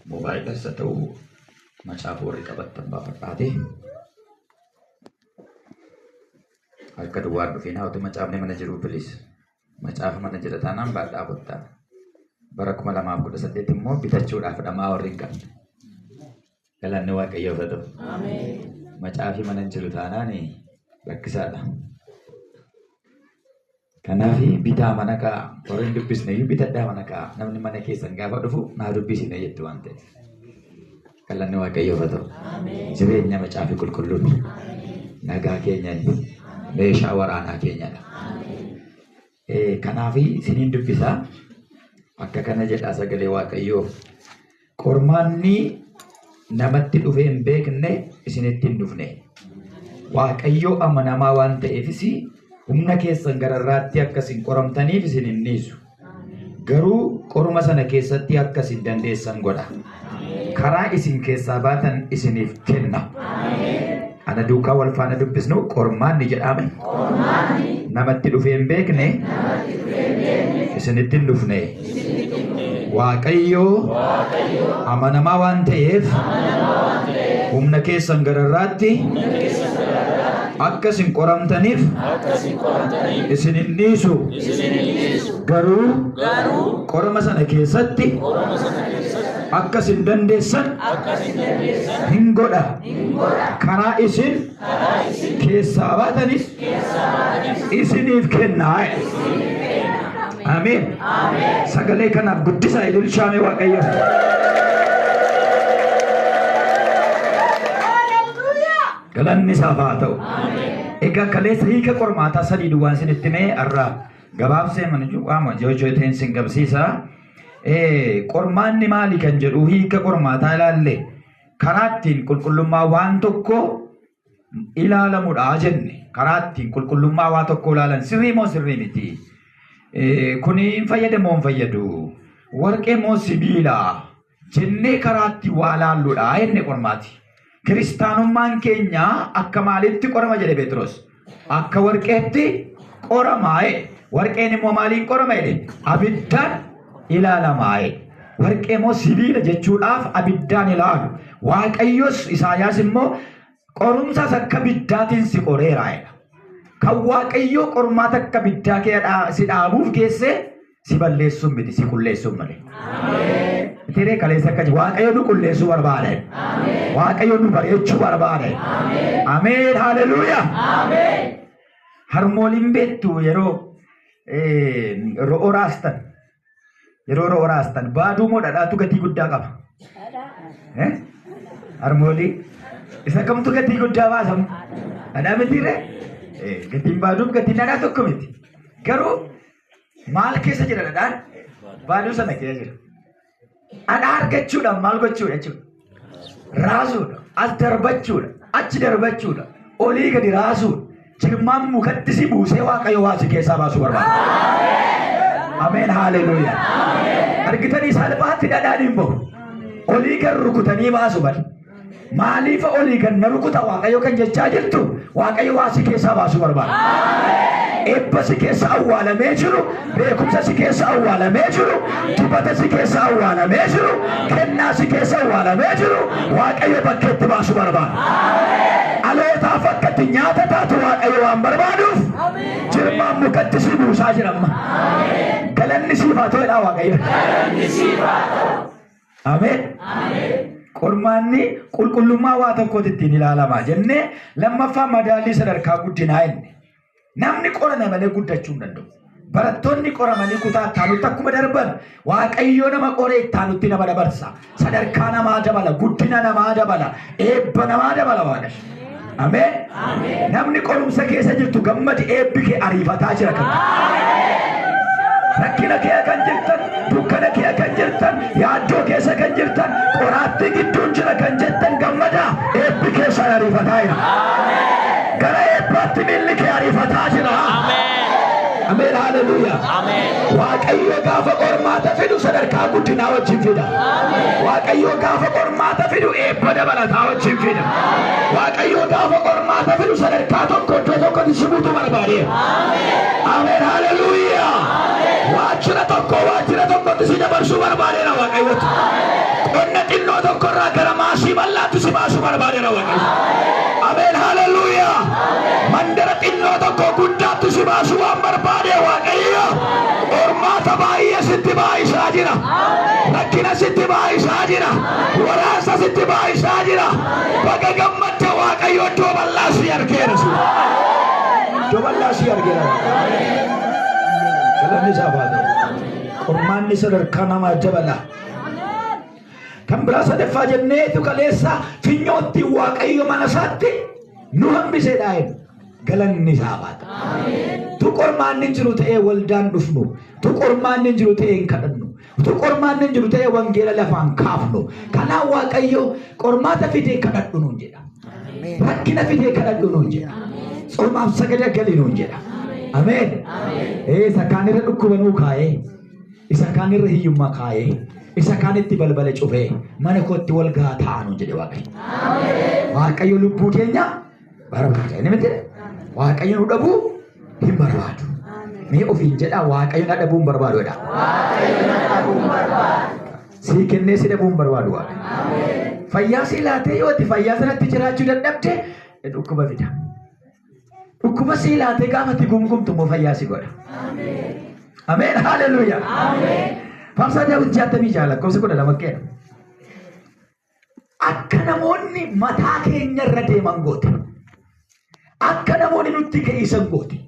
Moobaayilas haa ta'u macaafa warri qabattan baafadhaate. Akka duwwaan dhufiin haa utuu macaafni mana jiruu bilis. Macaafa mana jira taanaan baadhaa kottaa. Bara 2018 immoo bitachuudhaaf dhamaa warri hin qabne. Galanni Waaqayyoof haa ta'u. Macaafi mana hin jiru taanaan rakkisaadha. Kanaaf bitaa mana kaa'a. Warri hin dubbisne iyyuu bitadhaa mana kaa'a. Namni mana keessan gaafa dhufu naa dubbisine jettu waan ta'eef. Galanni Waaqayyoof haa ta'u. Jireenya macaafi qulqulluun nagaa keenyani meeshaa waraanaa keenyadha. Kanaaf isiniin dubbisaa akka kana jedhaa sagalee Waaqayyoo. Qormaanni namatti dhufee hin beekne isinitti hin dhufne. Waaqayyoo amanamaa waan ta'eefis humna keessan gararraatti akka isin qoramtaniif isin hin dhiisu. Garuu qoruma sana keessatti akka isin dandeessan godha. Karaa isin keessaa baatan isiniif kenna. Ana duukaa wal faana dubbisnu qormaanni jedhame. Namatti dhufee hin beekne isinitti hin dhufne. Waaqayyoo amanamaa waan ta'eef humna keessan gararraatti akka isin qoramtaniif isin hin dhiisu. Garuu qorama sana keessatti akka isin dandeessan hin godha. Karaa isin keessaa baatanis isiniif kenna. Ameen. Sagalee kanaaf guddisaa ililchaame Waaqayyo. Galanni isaaf haa ta'u. Egaa kaleessa hiika qormaataa sadii duwwaan isinitti himee har'a gabaabsee mana cuuphaama joojooteen sin qabsiisa. Qormaanni maali kan jedhu hiika qormaataa ilaalle karaa ittiin qulqullummaa waan tokko ilaalamudha jenne. Karaa ittiin qulqullummaa waa tokko ilaalan sirrii moo sirrii miti? Kuni hin fayyada moo hin fayyadu? Warqee moo sibiila? Jennee karaa ittiin waa ilaalludha jenne qormaati. Kiristaanummaan keenya akka maalitti qorama jedhe Phexros? Akka warqeetti qorama. Warqeen immoo maaliin qorama jedhe? Abiddaan ilaalama. Warqee moo sibiila jechuudhaaf abiddaan ilaalu. Waaqayyos Isaayaas immoo qorumsas akka biddaatiin si qoreera jedha. Kan Waaqayyoo qormaata akka biddaa kee si dhaabuuf geesse si balleessuun miti si qulleessuun malee. Tiree kaleessa akka Waaqayyo nu qulleessuu barbaada. Waaqayyo nu bareechuu barbaada. Ameen haleluuyaa. Harmooliin beektu yeroo ro'oo raastan yeroo ro'oo raastan baaduu moo dhadhaatu gatii guddaa qaba. Harmoolii isa kamtu gatii guddaa baasamu? Dhadhaa mitiiree? Gatiin baaduuf gatiin dhadhaa tokko miti. Garuu maal keessa jira dhadhaan? Baaduu sana keessa jira. Dhadhaa argachuudhaaf maal gochuudha jechuudha? Raasuudha. As darbachuudha. Achi darbachuudha. Olii gadi raasuudha. Jirmaan mukatti si buusee Waaqayyo waa si keessaa baasuu barbaada. Ameen haleluuyaa. Argitanii salphaatti dhadhaan hin bahu. Olii gad rukutanii baasu malee. Maaliif olii gad na rukuta Waaqayyo kan jechaa jirtu Waaqayyo waa si keessaa baasuu barbaada. Eebba si keessa awwaalamee jiru, beekumsa si keessa awwaalamee jiru, dibata si keessa awwaalamee jiru, kennaa si keessa awwaalamee jiru, Waaqayyo bakkeetti baasuu barbaada. Dhalootaaf akka itti nyaata taatu Waaqayyo waan barbaaduuf jirmaan mukatti si buusaa jira amma. Galanni siif haa ta'u jedhaa Waaqayyo. Ameen. Qormaanni qulqullummaa waa tokkooti ittiin ilaalama jennee lammaffaa madaalii sadarkaa guddinaa jenne. Namni qorame malee guddachuu hin danda'u. Barattoonni qoramanii kutaa ittaanutti akkuma darban Waaqayyo nama qoree ittaanutti nama dabarsa. Sadarkaa namaa dabala, guddina namaa dabala, eebba namaa dabala Waaqayyo. Ameen. Namni qorumsa keessa jirtu gammadi eebbi kee ariifataa jira kan. Rakkina kee kan jirtan, dukkana kee kan jirtan, yaaddoo keessa kan jirtan, qoraattii gidduun jira kan jettan gammadaa eebbi keessan ariifataa jira. Gara eebbaatti miilli kee ariifataa jira. Ameen haleluuyaa. Waaqayyo gaafa qormaata fidu sadarkaa guddinaa wajjin fida. Waaqayyo gaafa qormaata fidu eebba dabalataa wajjin fida. Waaqayyo gaafa qormaata fidu sadarkaa tokko iddoo tokkotti si buutuu barbaadeera. Ameen haleluuyaa. Waajjira tokko waajjira tokkotti si dabarsuu barbaadeera Waaqayyotu. Qonna xinnoo tokkorraa gara maasii bal'aatti si baasuu barbaadeera Waaqayyo. Ameen haleluuyaa. Mandara xinnoo tokko guddaatti si baasuu waan barbaade Waaqayyo. Qormaata baay'ee sitti baay'isaa jira. Rakkina sitti baay'isaa jira. Waraansa sitti baay'isaa jira. Baga gammadde Waaqayyo iddoo bal'aa si argeera. Iddoo bal'aa si argeera. Galanni isaaf haa ta'u. Qormaanni sadarkaa namaa dabala. Kan biraa sadaffaa jenneetu kaleessa finyootti Waaqayyo mana isaatti nu hambiseedha jennu. Galanni isaaf haa ta'u. Tu qormaanni hin jiru ta'ee waldaan dhufnu. Tu qormaanni hin jiru ta'ee hin kadhannu. Tu qormaanni hin jiru ta'ee wangeela lafaan kaafnu. Kanaaf Waaqayyo qormaata fidee kadhadhu nuun jedha. Rakkina fidee kadhadhu nuun jedha. Tsoomaaf sagada gali nuun jedha. Ameen. Isa kaanirra dhukkuba nuu kaa'ee, isa kaanirra hiyyummaa kaa'ee, isa kaanitti balbala cufee mana kootti wal gahaa taa'aa nuun jedhe Waaqayyo. Waaqayyo lubbuu keenya barbaada. Inni miti Waaqayyo nu dhabuu hin barbaadu. Mee ofiin jedhaa Waaqayyo na dhabuu hin barbaadu jedha. Sii kennee si dhabuu hin barbaadu Waaqayyo. Fayyaa sii laatee yoo ati fayyaa sanatti jiraachuu dadhabde dhukkuba fida. Dhukkuba sii laatee gaafa ati gumgumtu immoo fayyaa si godha. Ameen haleluuyaa. Faarsaa Daawit 66 lakkoofsa 12 keessa. Akka namoonni mataa keenya irra deeman goote. Akka namoonni nutti keeysan goote.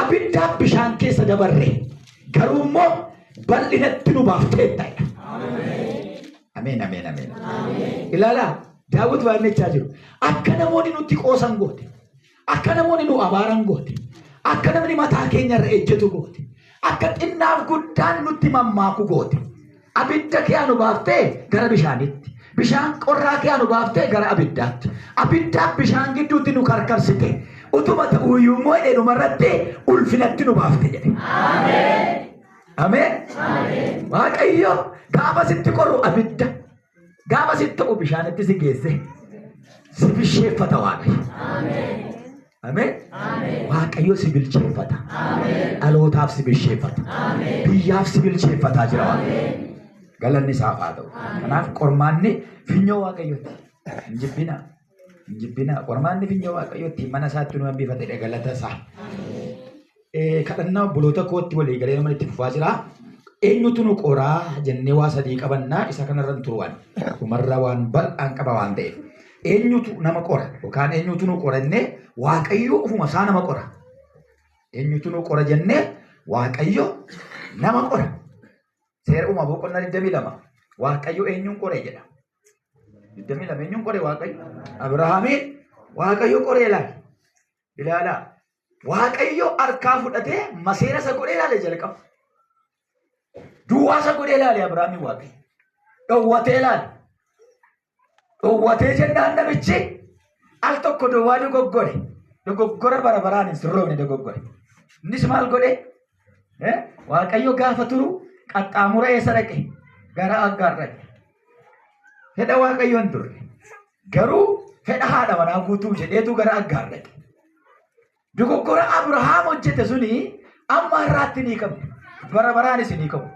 Abiddaaf bishaan keessa dabarre. Garuu immoo bal'inatti nu baafteetta. Ameen ameen ameen. Ilaalaa Daawit waan jechaa jiru. Akka namoonni nutti qoosan goote. Akka namoonni nu abaaran goote. Akka namni mataa keenya irra ejjetu goote. Akka xinnaaf guddaan nutti mammaaku goote. Abidda kee nu baaftee gara bishaanitti. Bishaan qorraa kee nu baaftee gara abiddaatti. Abiddaaf bishaan gidduutti nu karkarsite. Utuma ta'uyyuu immoo jedhe dhumarratti ulfinatti nu baafte jedhe. Ameen. Waaqayyo gaafa sitti qorru abidda. Gaafa sitti ta'u bishaanitti si geesse. Si bisheeffata Waaqayyo. Ameen. Waaqayyo si bilcheeffata. Dhalootaaf si bilcheeffata. Biyyaaf si bilcheeffataa jira Waaqayyo. Galanni isaaf haa ta'u. Kanaaf qormaanni finyoo Waaqayyooti. Hin jibbinaa. Hin jibbinaa. Qormaanni finyoo Waaqayyooti. Mana isaatti nu hambifatedha galata isaa. Kadhannaa obboloota kootti walii galee nama itti fufaa jira. Eenyutu nu qoraa jennee waa sadii qabannaa isa kanarra hin turuwan. Dhumarra waan bal'aan qaba waan ta'eef. Eenyutu nama qora yookaan eenyutu nu qora jennee Waaqayyo ofuma isaa nama qora. Eenyutu nu qora jennee Waaqayyo nama qora. Seera uumaa boqonnaa 22 Waaqayyo eenyuun qore jedha. 22 eenyuun qore Waaqayyo? Abrahaamiin Waaqayyo qoree ilaali. Ilaalaa. Waaqayyo harkaa fudhatee maseera isa godhee ilaale jalqaba. Duwwaa isa godhee ilaale Abrahaamiin Waaqayyo. Dhowwatee ilaale. Dhowwatee jennaan namichi al tokko duwwaa dogoggore. Dogoggora bara baraan hin sirroofne dogoggore. Innis maal godhe? Waaqayyo gaafa turu qaxxaamura eessa dhaqe? Gara Aggaar dhaqe. Fedha Waaqayyo hin turre. Garuu fedha haadha manaa guutuu jedheetu gara Aggaar dhaqe. Dogoggora Abrahaam hojjete suni amma har'aatti ni qabu. Bara baraanis ni qabu.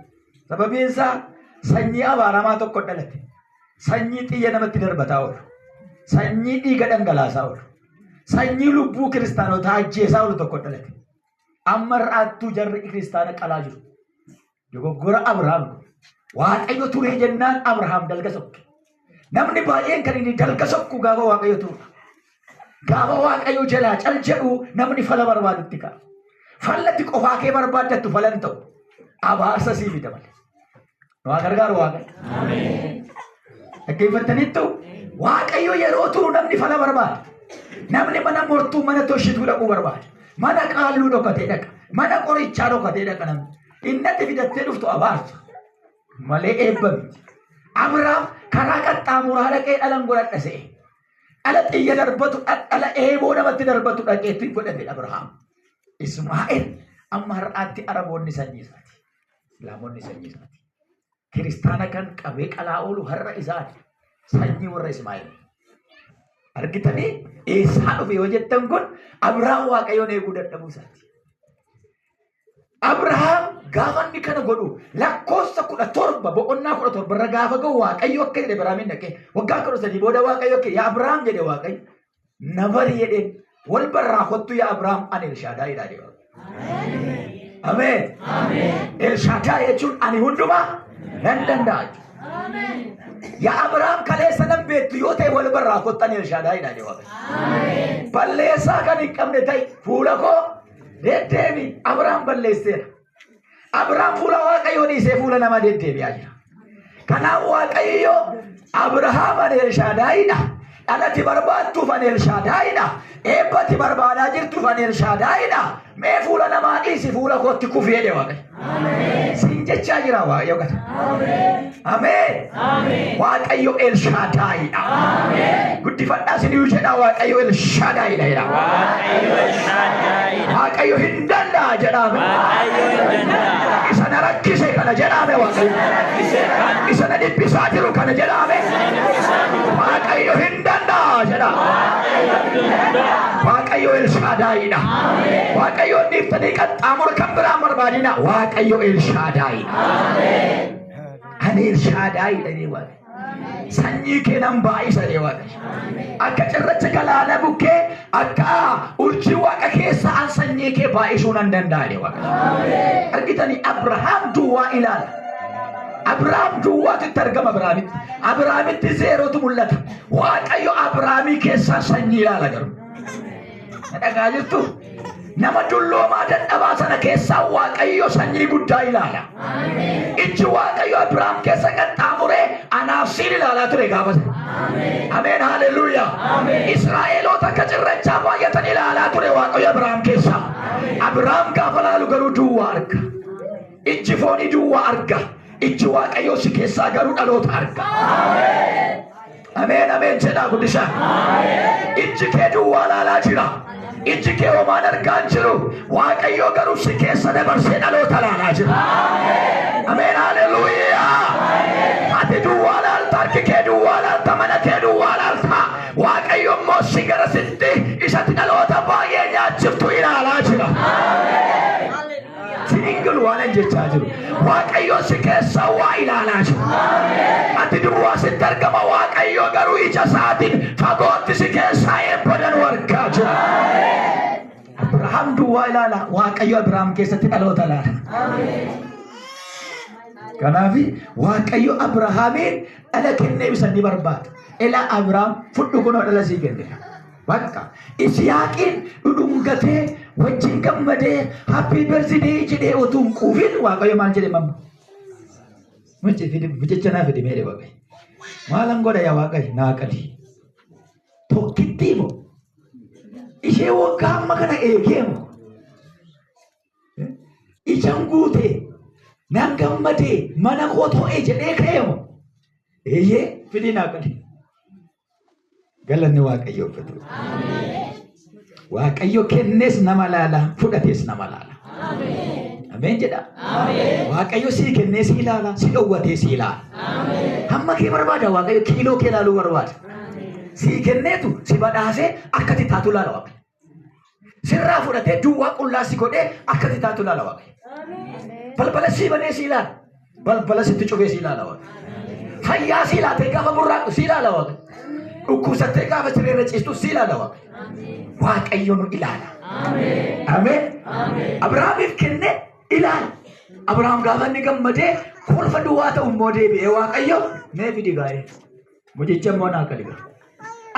Sababiin isaa sanyii abaaramaa tokko dhalate. Sanyii xiyya namatti darbataa oolu. Sanyii dhiiga dhangalaasaa oolu. Sanyii lubbuu kiristaanotaa ajjeesaa oolu tokko dhalate. Amma har'aattuu jarri kiristaana qalaa jiru. Dogoggora Abrahaam kun. Waaqayyo turee jennaan Abrahaam dalga sokke. Namni baay'een kan inni dalga sokku gaafa Waaqayyo turudha. Gaafa Waaqayyo jalaa cal jedhu namni fala barbaadutti ka'a. Fallatti qofaa kee barbaaddattu fala hin ta'u. Abaarsa sii fida malee. Nu haa gargaaru Waaqayyo. Dhaggeeffattaniittu Waaqayyo yeroo turu namni fala barbaada. Namni mana mortuu mana toshituu dhaquu barbaada. Mana qaalluu dhokatee dhaqa. Mana qorichaa dhokatee dhaqa namni. Innatti fidattee dhuftu abaarsa. Malee eebba miti. Abrahaam karaa qaxxaamuraa dhaqee dhalan godhadha se'e. Dhala xiyya darbatu dhala eeboo namatti darbatu dhaqeetti godhate Abrahaam. Ismaa'eel amma har'aatti Araboonni sanyii isaati. Islaamonni sanyii isaati. Kiristaana kan qabee qalaa oolu har'a isaati. Sanyii warra Ismaa'eel. Argitanii eessaa dhufe yoo jettan kun Abrahaam Waaqayyoon eeguu dadhabuu isaati. Abrahaam Gaafa inni kana godhu lakkoofsa 17, boqonnaa 17 irra gaafa ga'u, Waaqayyo akka jedhe, Abrahaamiin dhaqee waggaa 13 booda Waaqayyo akka, "Yaa Abrahaam," jedhe Waaqayyo. "Nabari," jedheen. "Wal barraa, kottu yaa Abrahaam, ani Elshaadaayidha," jedhe. Ameen. Elshaadaay jechuun ani hundumaa nan danda'a jechuudha. Yaa Abrahaam, kaleessa nan beektu yoo ta'e, wal barraa, kottu, ani Elshaadaayidha jedhe Waaqayyo. Balleessaa kan hin qabne ta'e fuula koo deddeebi. Abrahaam balleesseera. Abrahaam fuula Waaqayyoo dhiisee fuula nama deddeebi'aa jira. Kanaaf Waaqayyo, "Abrahaam, ani Elshaadaayidha. Dhalati barbaadduuf ani Elshaadaayidha. Eebbati barbaadaa jirtuuf ani Elshaadaayidha. Mee fuula namaa dhiisi, fuula kootti kufi," jedhe Waaqayyo. Siin jechaa jira Waaqayyo kana. Ameen. Waaqayyo Elshaadaayidha. Guddifadhaa isin jedha, Waaqayyo Elshaadaayidha jedha. Waaqayyo Elshaadaayidha. Waaqayyo hin danda'a jedhame. Waaqayyo hin danda'a. Isa na rakkise kana jedhame Waaqayyo. Rakkise kana. Isa na dhiphisaa jiru kana jedhame. Waaqayyo hin danda'a jedha. Waaqayyo Elshaadaayidha. Waaqayyo dhiiftanii qaxxaamura kan biraan barbaadina. Waaqayyo Elshaadaayidha. Ani Elshaadaayidha jedhee Waaqayyo. Sanyii kee nan baay'isa jedhee Waaqayyo. Akka cirracha galaana bukkee, akka urjii waaqa keessa an sanyii kee baay'isuu nan danda'a jedhee Waaqayyo. Argitanii, Abrahaam duwwaa ilaala. Abrahaam duwwaatu itti argama Abrahaamitti. Abrahaamitti zeerootu mul'ata. Waaqayyo Abrahaamii keessaa sanyii ilaala garuu. Na dhagaa jirtu? Nama dulloomaa dadhabaa sana keessaa Waaqayyo sanyii guddaa ilaala. Ijji Waaqayyo Abrahaam keessa qaxxaamuree anaaf siin ilaalaa ture gaafa sana. Ameen, haleluuyaa. Israa'eloota akka cirrachaa baay'atan ilaalaa ture Waaqayyo Abrahaam keessaa. Abrahaam gaafa laalu garuu duwwaa arga. Ijji foonii duwwaa arga. Ijji Waaqayyoo si keessaa garuu dhaloota arga. Ameen, ameen jedhaa guddisaa. Ijji kee duwwaa laalaa jira. Ijji kee homaan argaa hin jiru. Waaqayyo garuu si keessa dabarsee dhaloota laalaa jira. Ameen, haleluuyaa. Ati duwwaa laalta, harki kee duwwaa laalta, mana kee duwwaa laalta. Waaqayyo immoo si gara sitti isatti dhaloota baay'ee nyaachiftu ilaalaa jira. Siningil waan hin jechaa jiru. Waaqayyo si keessa waa ilaalaa jira. Ati duwwaa sitti argama, Waaqayyo garuu ija isaatiin fagootti si keessaa eebba danuu argaa jira. Abrahaam duwwaa ilaala. Waaqayyo Abrahaam keessatti dhaloota ilaala. Kanaaf Waaqayyo Abrahaamiin dhala kennee isa ni barbaada. "Ila Abrahaam, fudhu, kunoo dhala sii kennera." Bakka Isiyaaqiin dhudhungatee wajjin gammadee "Happy birthday" jedhee utuu hin quufin, Waaqayyo maal jedhe mamma? "Mucci fidi, mucicha naa fidi meedhe," Waaqayyo. "Maalan godha yaa Waaqayyo?" "Naa qali. Tokkittii moo? Ishee waggaa amma kana eegee moo? Ijaan guutee nan gammadee mana koo to'ee jedhee ka'ee moo? Eeyyee, fidii naa qali." Galanni Waaqayyoof haa ta'u. Waaqayyo kennees nama laala, fudhatees nama laala. Ameen jedha. Waaqayyo sii kennee sii ilaala, si dhowwatee sii ilaala. Hamma kee barbaada Waaqayyo, kiiloo kee ilaaluu barbaada. Sii kenneetu si badhaasee akka ati taatu ilaala Waaqayyo. Sirraa fudhatee duwwaa qullaa si godhee akka ati taatu ilaala Waaqayyo. Balbala sii banee sii ilaala. Balbala sitti cufee sii ilaala Waaqayyo. Fayyaa sii laatee gaafa burraaqu sii ilaala Waaqayyo. Dhukkubsattee gaafa sireerra ciistu sii ilaala Waaqayyo. Waaqayyo nu ilaala. Ameen. Abrahaamiif kennee ilaala. Abrahaam gaafa inni gammadee kolfa duwwaa ta'u immoo deebi'ee Waaqayyo, "Mee fidi gaa'ee. Mucicha immoo naa qali."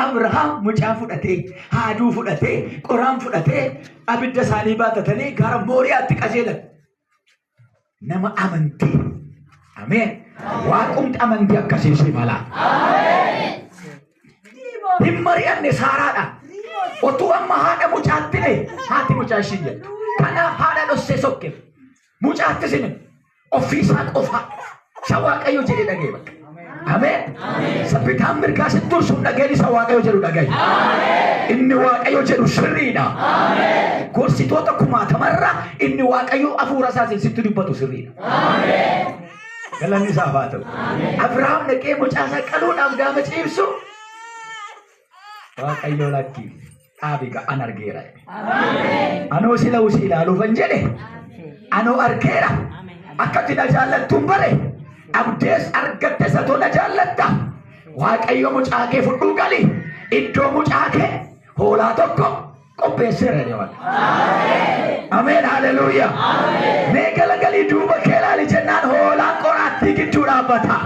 Abrahaam mucaa fudhatee, haaduu fudhatee, qoraan fudhatee, abidda isaanii baattatanii gara Mooriyaatti qajeelan. Nama amantii. Ameen. Waaqumti amantii akkasii siif haa. Hin mari'anne Saaraadha. Otuu amma haadha mucaatti ne haati mucaa ishii jettu. Kanaaf haadha dhossee sokke. Mucaatti sin ofiisaa qofa. Isa Waaqayyo jedhe dhagee bakka. Ameen. Sabbitaan mirgaa si dursuun dhageen isa Waaqayyo jedhu dhagaye. Inni Waaqayyo jedhu sirriidha. Gorsitoota kumaatamarra inni Waaqayyo hafuura isaatiin sitti dubbatu sirriidha. Galanni isaaf haa ta'u. Abrahaam dhaqee mucaa isaa qaluudhaaf gaafa ciibsu, Waaqayyo, "Lakki, dhaabi, an argeera. Anoo sila usii ilaaluufan jedhe, anoo argeera." Akka ati na jaallattuun bare abdees argatte satoo na jaallatta. Waaqayyo mucaa kee fudhuu gali iddoo mucaa kee hoolaa tokko qopheesseera jedhe Waaqa. Ameen haleluuyaa. Mee galagalii duuba kee ilaali jennaan hoolaan qoraattii gidduu dhaabbata.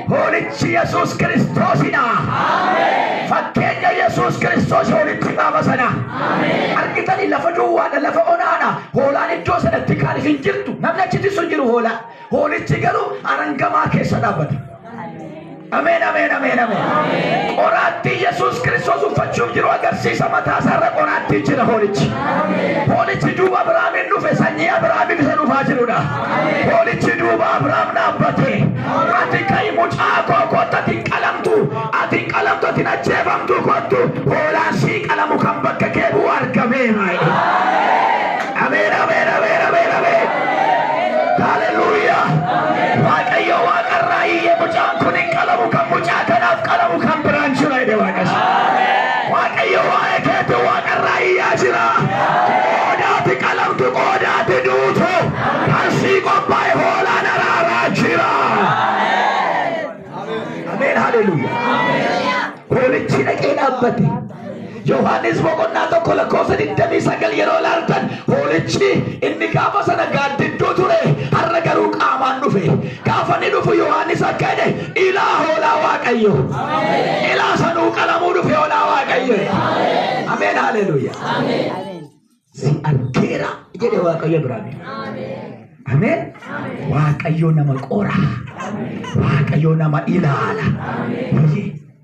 Hoolichi Yesuus Kiristoosidha. Fakkeenya Yesuus Kiristoos hoolichi qaama sana. Argitanii lafa duwwaadha, lafa onaadha. Hoolaan iddoo sanatti kaaniif hin jirtu. Namni achitti sun jiru hoolaa. Hoolichi garuu arangamaa keessa dhaabbata. Ameen, ameen, ameen, ameen. Qoraattii Yesuus Kiristoos uffachuuf jiru agarsiisa mataa isaarra qoraattii jira hoolichi. Hoolichi duuba Abiraamiin dhufe sanyii Abiraamiin isa dhufaa jirudha. Hoolichi duuba Abiraam dhaabbate. Ati ka'i mucaa koo kottu ati hin qalamtu. Ati hin qalamtu ati hin ajjeefamtu kottu. Hoolaan sii qalamu kan bakka kee bu'u argameera. Ameen, ameen, ameen, ameen, ameen. Haleluuyaa. Waaqayyo waaqarraa iyyee mucaan kun hin qalamu kan mucaa kanaaf qalamu kan biraan jira jedhe Waaqas. Waaqayyo waa'ee keetti waaqarraa iyyaa jira. Qoodaati qalamtu qoodaati duutu kan sii qophaa'e hoolaan araaraa jira. Ameen haleluuyaa. Hoolichi dhaqee dhaabbate. Yohaannis boqonnaa 1 lakkoofsa 29 yeroo ilaaltan hoolichi inni gaafa sana gaaddidduu ture har'a garuu qaamaan dhufe. Gaafa inni dhufu Yohaannis akka jedhe ilaa hoolaa Waaqayyo. Ilaa sanuu qalamuu dhufe hoolaa Waaqayyo. Ameen haleluuyaa. Si argeera jedhe Waaqayyo Abiraamiin. Ameen. Waaqayyo nama qora. Waaqayyo nama ilaala.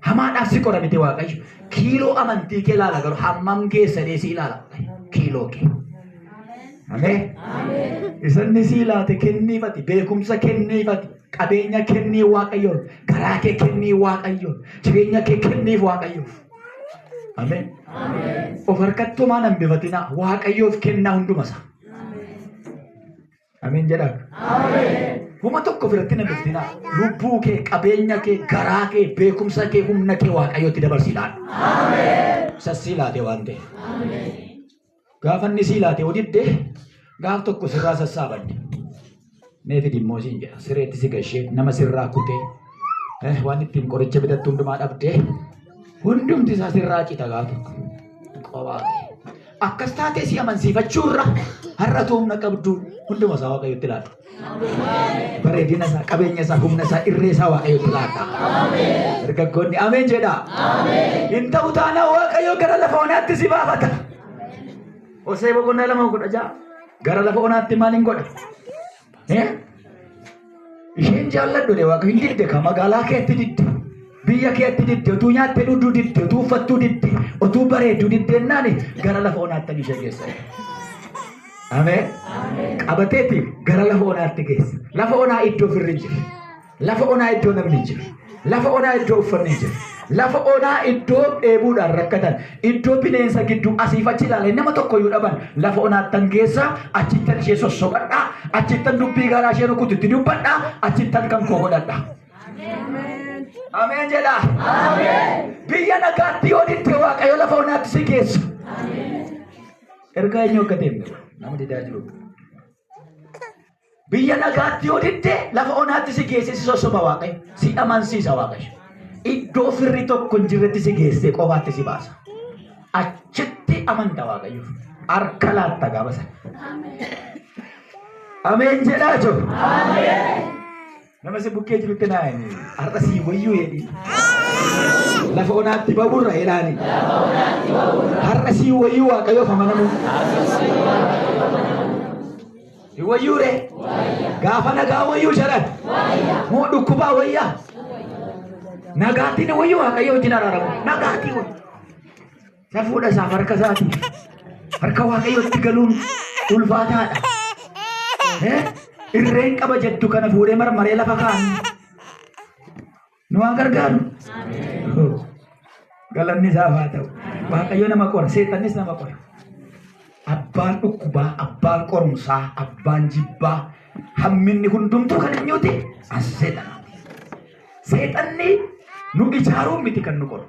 Hamaadhaaf si qora miti Waaqayyo. Kiiloo amantii kee ilaala garuu hammam geessadee si ilaala. Kiiloo kee. Ameen. Isanni si ilaate kenniifati. Beekumsa kenniifati. Qabeenya kennii Waaqayyoon. Garaa kee kennii Waaqayyoon. Jireenya kee kenniif Waaqayyoof. Ameen. Of harkattumaan hambifatinaa. Waaqayyoof kennaa hunduma isaa. Ameen jedhaa. Huma tokko biratti hin hambifatinaa. Lubbuu kee, qabeenya kee, garaa kee, beekumsa kee, humna kee Waaqayyootti dabarsii laadhu. Isa sii laate waan ta'eef. Gaafa inni sii laate odidde gaaf tokko sirraa sassaabanne. Mee fidi immoo siin jedha. Sireetti si gashee nama sirraa kutee waan ittiin qoricha bitattu hundumaa dhabdee hundumti isaa sirraa cita gaaf tokko. Qobaa kee. Akkas taatee si amansiifachuurra har'atu humna qabdu hunduma isaa Waaqayyotti laata. Bareedina isaa, qabeenya isaa, humna isaa, irree isaa Waaqayyotti laata. Dargaggoonni ameen jedha. Hin ta'u taanaan Waaqayyo gara lafa onaatti si baafata. Hosee boqonnaa 2:16 gara lafa onaatti maal hin godha? Isheen jaalladhu jedhe Waaqayyo hin didde ka magaalaa keetti didde. Biyya keetti didde, utuu nyaattee dhugduu didde, utuu uffattuu didde, utuu bareedduu diddeennaan gara lafa onaatti ishee geessa. Ameen. Qabateeti gara lafa onaatti geessa. Lafa onaa iddoo firri hin jirre. Lafa onaa iddoo namni hin jirre. Lafa onaa iddoo uffanni hin jirre. Lafa onaa iddoo dheebuudhaan rakkatan. Iddoo bineensa gidduu asiif achi ilaalan nama tokko iyyuu dhaban. Lafa onaattan geessa achittan ishee sossobadhaa. Achittan dubbii garaa ishee rukututti dubbadhaa. Achittan kan koo godhadhaa. Ameen jedha. Biyya nagaatti yoo didde Waaqayyo lafa onaatti si geessa. Ergaa eenyu akka ta'e nama didaa jiru. Biyya nagaatti yoo didde lafa onaatti si geesse si sossoba Waaqayyo. Si amansiisa Waaqayyo. Iddoo firri tokko hin jirretti si geesse qofaatti si baasa. Achitti amanta Waaqayyoof. Harka laatta gaafa sana. Ameen jedhaa jiru. Nama si bukkee jirutti naa himi. Har'a sii wayyuu jedhi. Lafa onaatti baburra jedhaani. Har'a sii wayyuu Waaqayyoof amanamuu. Si wayyuu ree? Gaafa nagaa wayyuu jedhan. Moo dhukkubaa wayyaa? Nagaatti ni wayyuu Waaqayyo wajjin araaramu. Nagaatti wayyu. Safuudha isaaf harka isaatiif. Harka Waaqayyootti galuun ulfaataadha. Irreen qaba jettu kana fuudhee marmaree lafa kaa'an. Nu haa gargaaru. Galanni isaaf haa ta'u. Waaqayyo nama qora, seexannis nama qora. Abbaan dhukkubaa, abbaan qorumsaa, abbaan jibbaa, hamminni hundumtuu kan eenyuuti? As seexanaati. Seexanni nu ijaaruu miti kan nu qoru.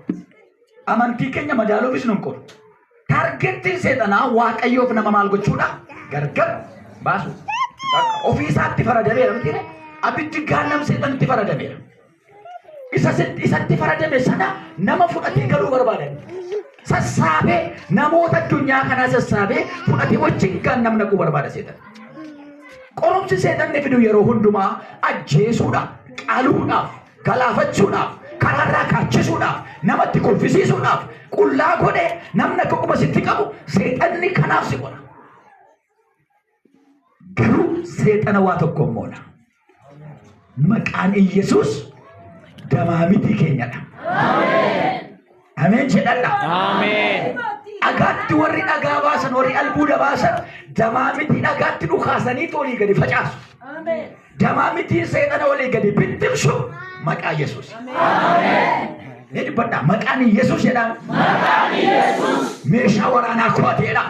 Amantii keenya madaaluufis nu hin qoru. Taargettiin seexanaa Waaqayyoof nama maal gochuudha? Gargar baasu. Ofii isaatti faradameera miti ree? Abiddi gaannam seexanitti faradameera. Isa isatti faradame sana nama fudhatee galuu barbaadan. Sassaabee namoota addunyaa kanaa sassaabee fudhatee wajjin gaannam naquu barbaada seexan. Qorumsi seexanni fidu yeroo hundumaa ajjeesuudhaaf, qaluudhaaf, galaafachuudhaaf, karaarraa kaachisuudhaaf, namatti kolfisiisuudhaaf, qullaa godhee namni akka quba sitti qabu seexanni kanaaf si qora. Garuu seexana waa tokko moona. Maqaan Iyyasuus damaamitii keenyadha. Ameen jedhadha. Ameen. Dhagaatti warri dhagaa baasan, warri albuuda baasan damaamitii dhagaatti dhukaasanii olii gadi facaasu. Damaamitiin seexana olii gadi bittimsu maqaa Yesuus. Mee dubbadhaa maqaan Yesuus jedhaa. Meeshaa waraanaa kooteedha.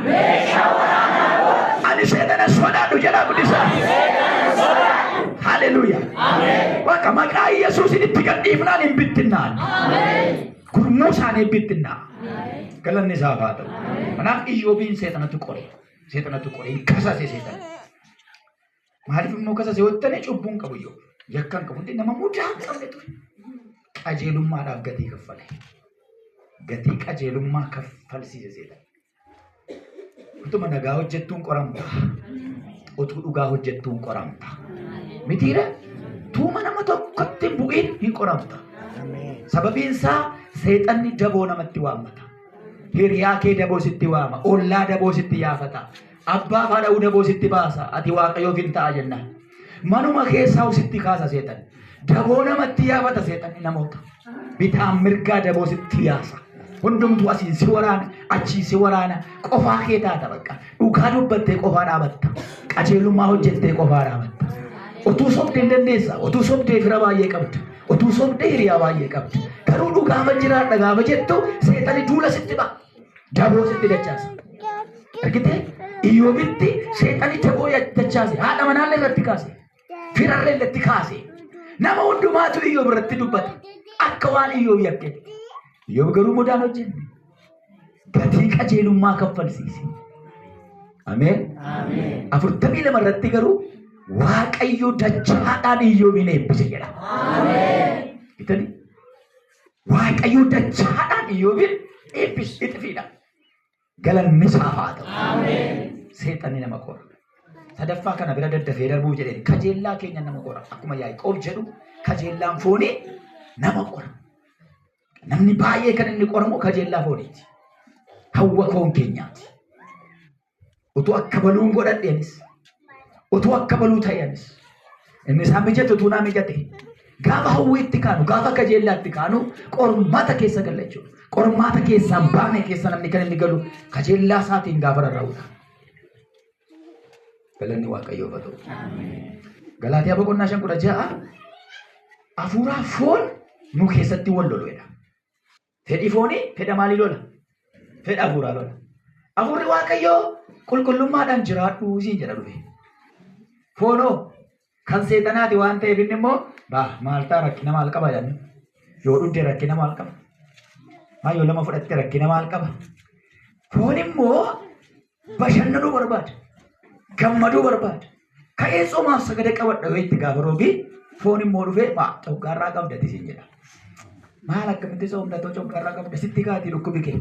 Ani seexana sodaadhu jedhaa guddisaa. Haleluuyaa. Waaqa maqaa Yesuusin itti gadhiifnaan hin bittinnaan. Gurmuu isaanii bittinnaa. Galanni isaaf haa ta'u. Kanaaf Iyyoobiin seexanatu qore. Seexanatu qore. Hin kasase seexana. Maaliif immoo kasase yoo jettanii cubbuu hin qabu Iyyoob. Yakka hin qabu. Nama mudaa hin qabne ture. Qajeelummaadhaaf gatii kaffale. Gatii qajeelummaa kaffalsiise seexan. Utuma nagaa hojjettuun qoramta. Utuu dhugaa hojjettuun qoramta. Mitiire tuuma nama tokkotti hin bu'in hin qoramta. Sababiin isaa seexanni daboo namatti waammata. Hiriyaa kee daboo sitti waama. Ollaa daboo sitti yaafata. Abbaa fi haadha daboo sitti baasa. Ati waaqayyoof hin ta'a jennaan. Manuma keessaa sitti kaasa seexanni. Daboo namatti yaafata seexanni namoota. Bitaan mirgaa daboo sitti yaasa. Hundumtuu asiin si waraana, achiin si waraana, qofaa kee taata bakka. Dhugaa dubbattee qofaa dhaabatta. Qajeelummaa hojjettee qofaa dhaabatta. Utuu sobdee hin dandeessa. Utuu sobdee fira baay'ee qabda. Utuu sobdee hiriyaa baay'ee qabda. Garuu dhugaafa jiraadha gaafa jettu seexanni duula sitti ba'a. Daboo sitti dachaasa. Argitee? Iyyoobitti seexanni daboo dachaase. Haadha manaallee irratti kaase. Firarlee irratti kaase. Nama hundumaatu Iyyoob irratti dubbata. Akka waan Iyyoob yakkeetti. Iyyoob garuu mudaan hojjenne. Gatii qajeelummaa kaffalsiise. Ameen. 42 irratti garuu Waaqayyo dachaadhaan Iyyoobiin eebbise jedha. Bitanii? Waaqayyo dachaadhaan Iyyoobiin eebbise ixifiidha. Galanni isaaf haa ta'u. Seexanni nama qora. Sadaffaa kana bira daddafee darbuu jedheen kajeellaa keenya nama qora. Akkuma Yaaqoob jedhu kajeellaan foonii nama qora. Namni baay'ee kan inni qoramu kajeellaa fooniiti. Hawwa foon keenyaati. Utuu akka baluun godhadhe anis. Utuu akka baluu ta'e anis. Inni isaa mijate utuu naa mijate. Gaafa hawwiitti kaanu, gaafa kajeellaatti kaanu qormaata keessa galla jechuudha. Qormaata keessaa baane keessa namni kan inni galu kajeellaa isaatiin gaafa rarra'udha. Galanni Waaqayyoof haa ta'u. Galaatiyaa boqonnaa 5:16 hafuuraa foon nu keessatti wal lolu jedha. Fedhi foonii fedha maalii lola? Fedha hafuuraa lola. Hafuurri Waaqayyoo qulqullummaadhaan jiraadhu siin jedha dhufe. Foonoo kan seexanaati waan ta'eef inni immoo baa maal ta'a rakkina maal qaba jedhani. Yoo dhugde rakkina maal qaba? Maa yoo lama fudhatte rakkina maal qaba? Foon immoo bashannanuu barbaada. Gammaduu barbaada. Ka'ee tsoomaaf sagada qabadha yoo itti gaafa roobii foon immoo dhufee maa coggaarraa qabdati siin jedha. Maal akkamitti tsoomna too coggaarraa qabda sitti kaatii dhukkubi kee.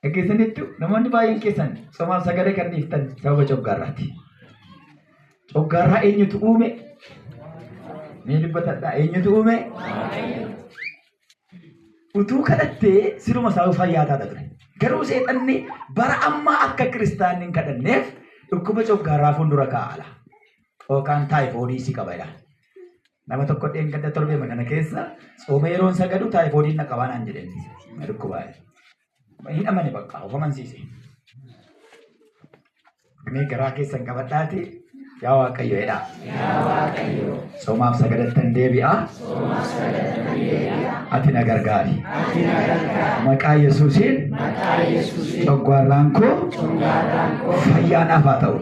Dhageessaniittu namoonni baay'een keessan tsoomaaf sagada kan dhiiftan sababa coggaarraati. Coggaarraa eenyutu uume? Mee dubbatadhaa eenyutu uume? Utuu kadhattee siluma isaa fayyaa taata ture. Garuu seexanni bara ammaa akka kiristaanni hin kadhanneef dhukkuba coggaarraa fuuldura kaa'ala. Yookaan taayifoodii si qaba jedha. Nama tokko dheengadda torbeema kana keessa tsooma yeroon sagadu taayifoodiin na qabaa naan jedheen. Na dhukkubaa. Hin amane bakka of amansiise. Mee garaa keessan qabadhaati yaa Waaqayyo jedhaa. Soomaaf sagadattan deebi'a. Ati na gargaari. Maqaa Yesuusiin coggaarraan koo fayyaa naaf haa ta'u.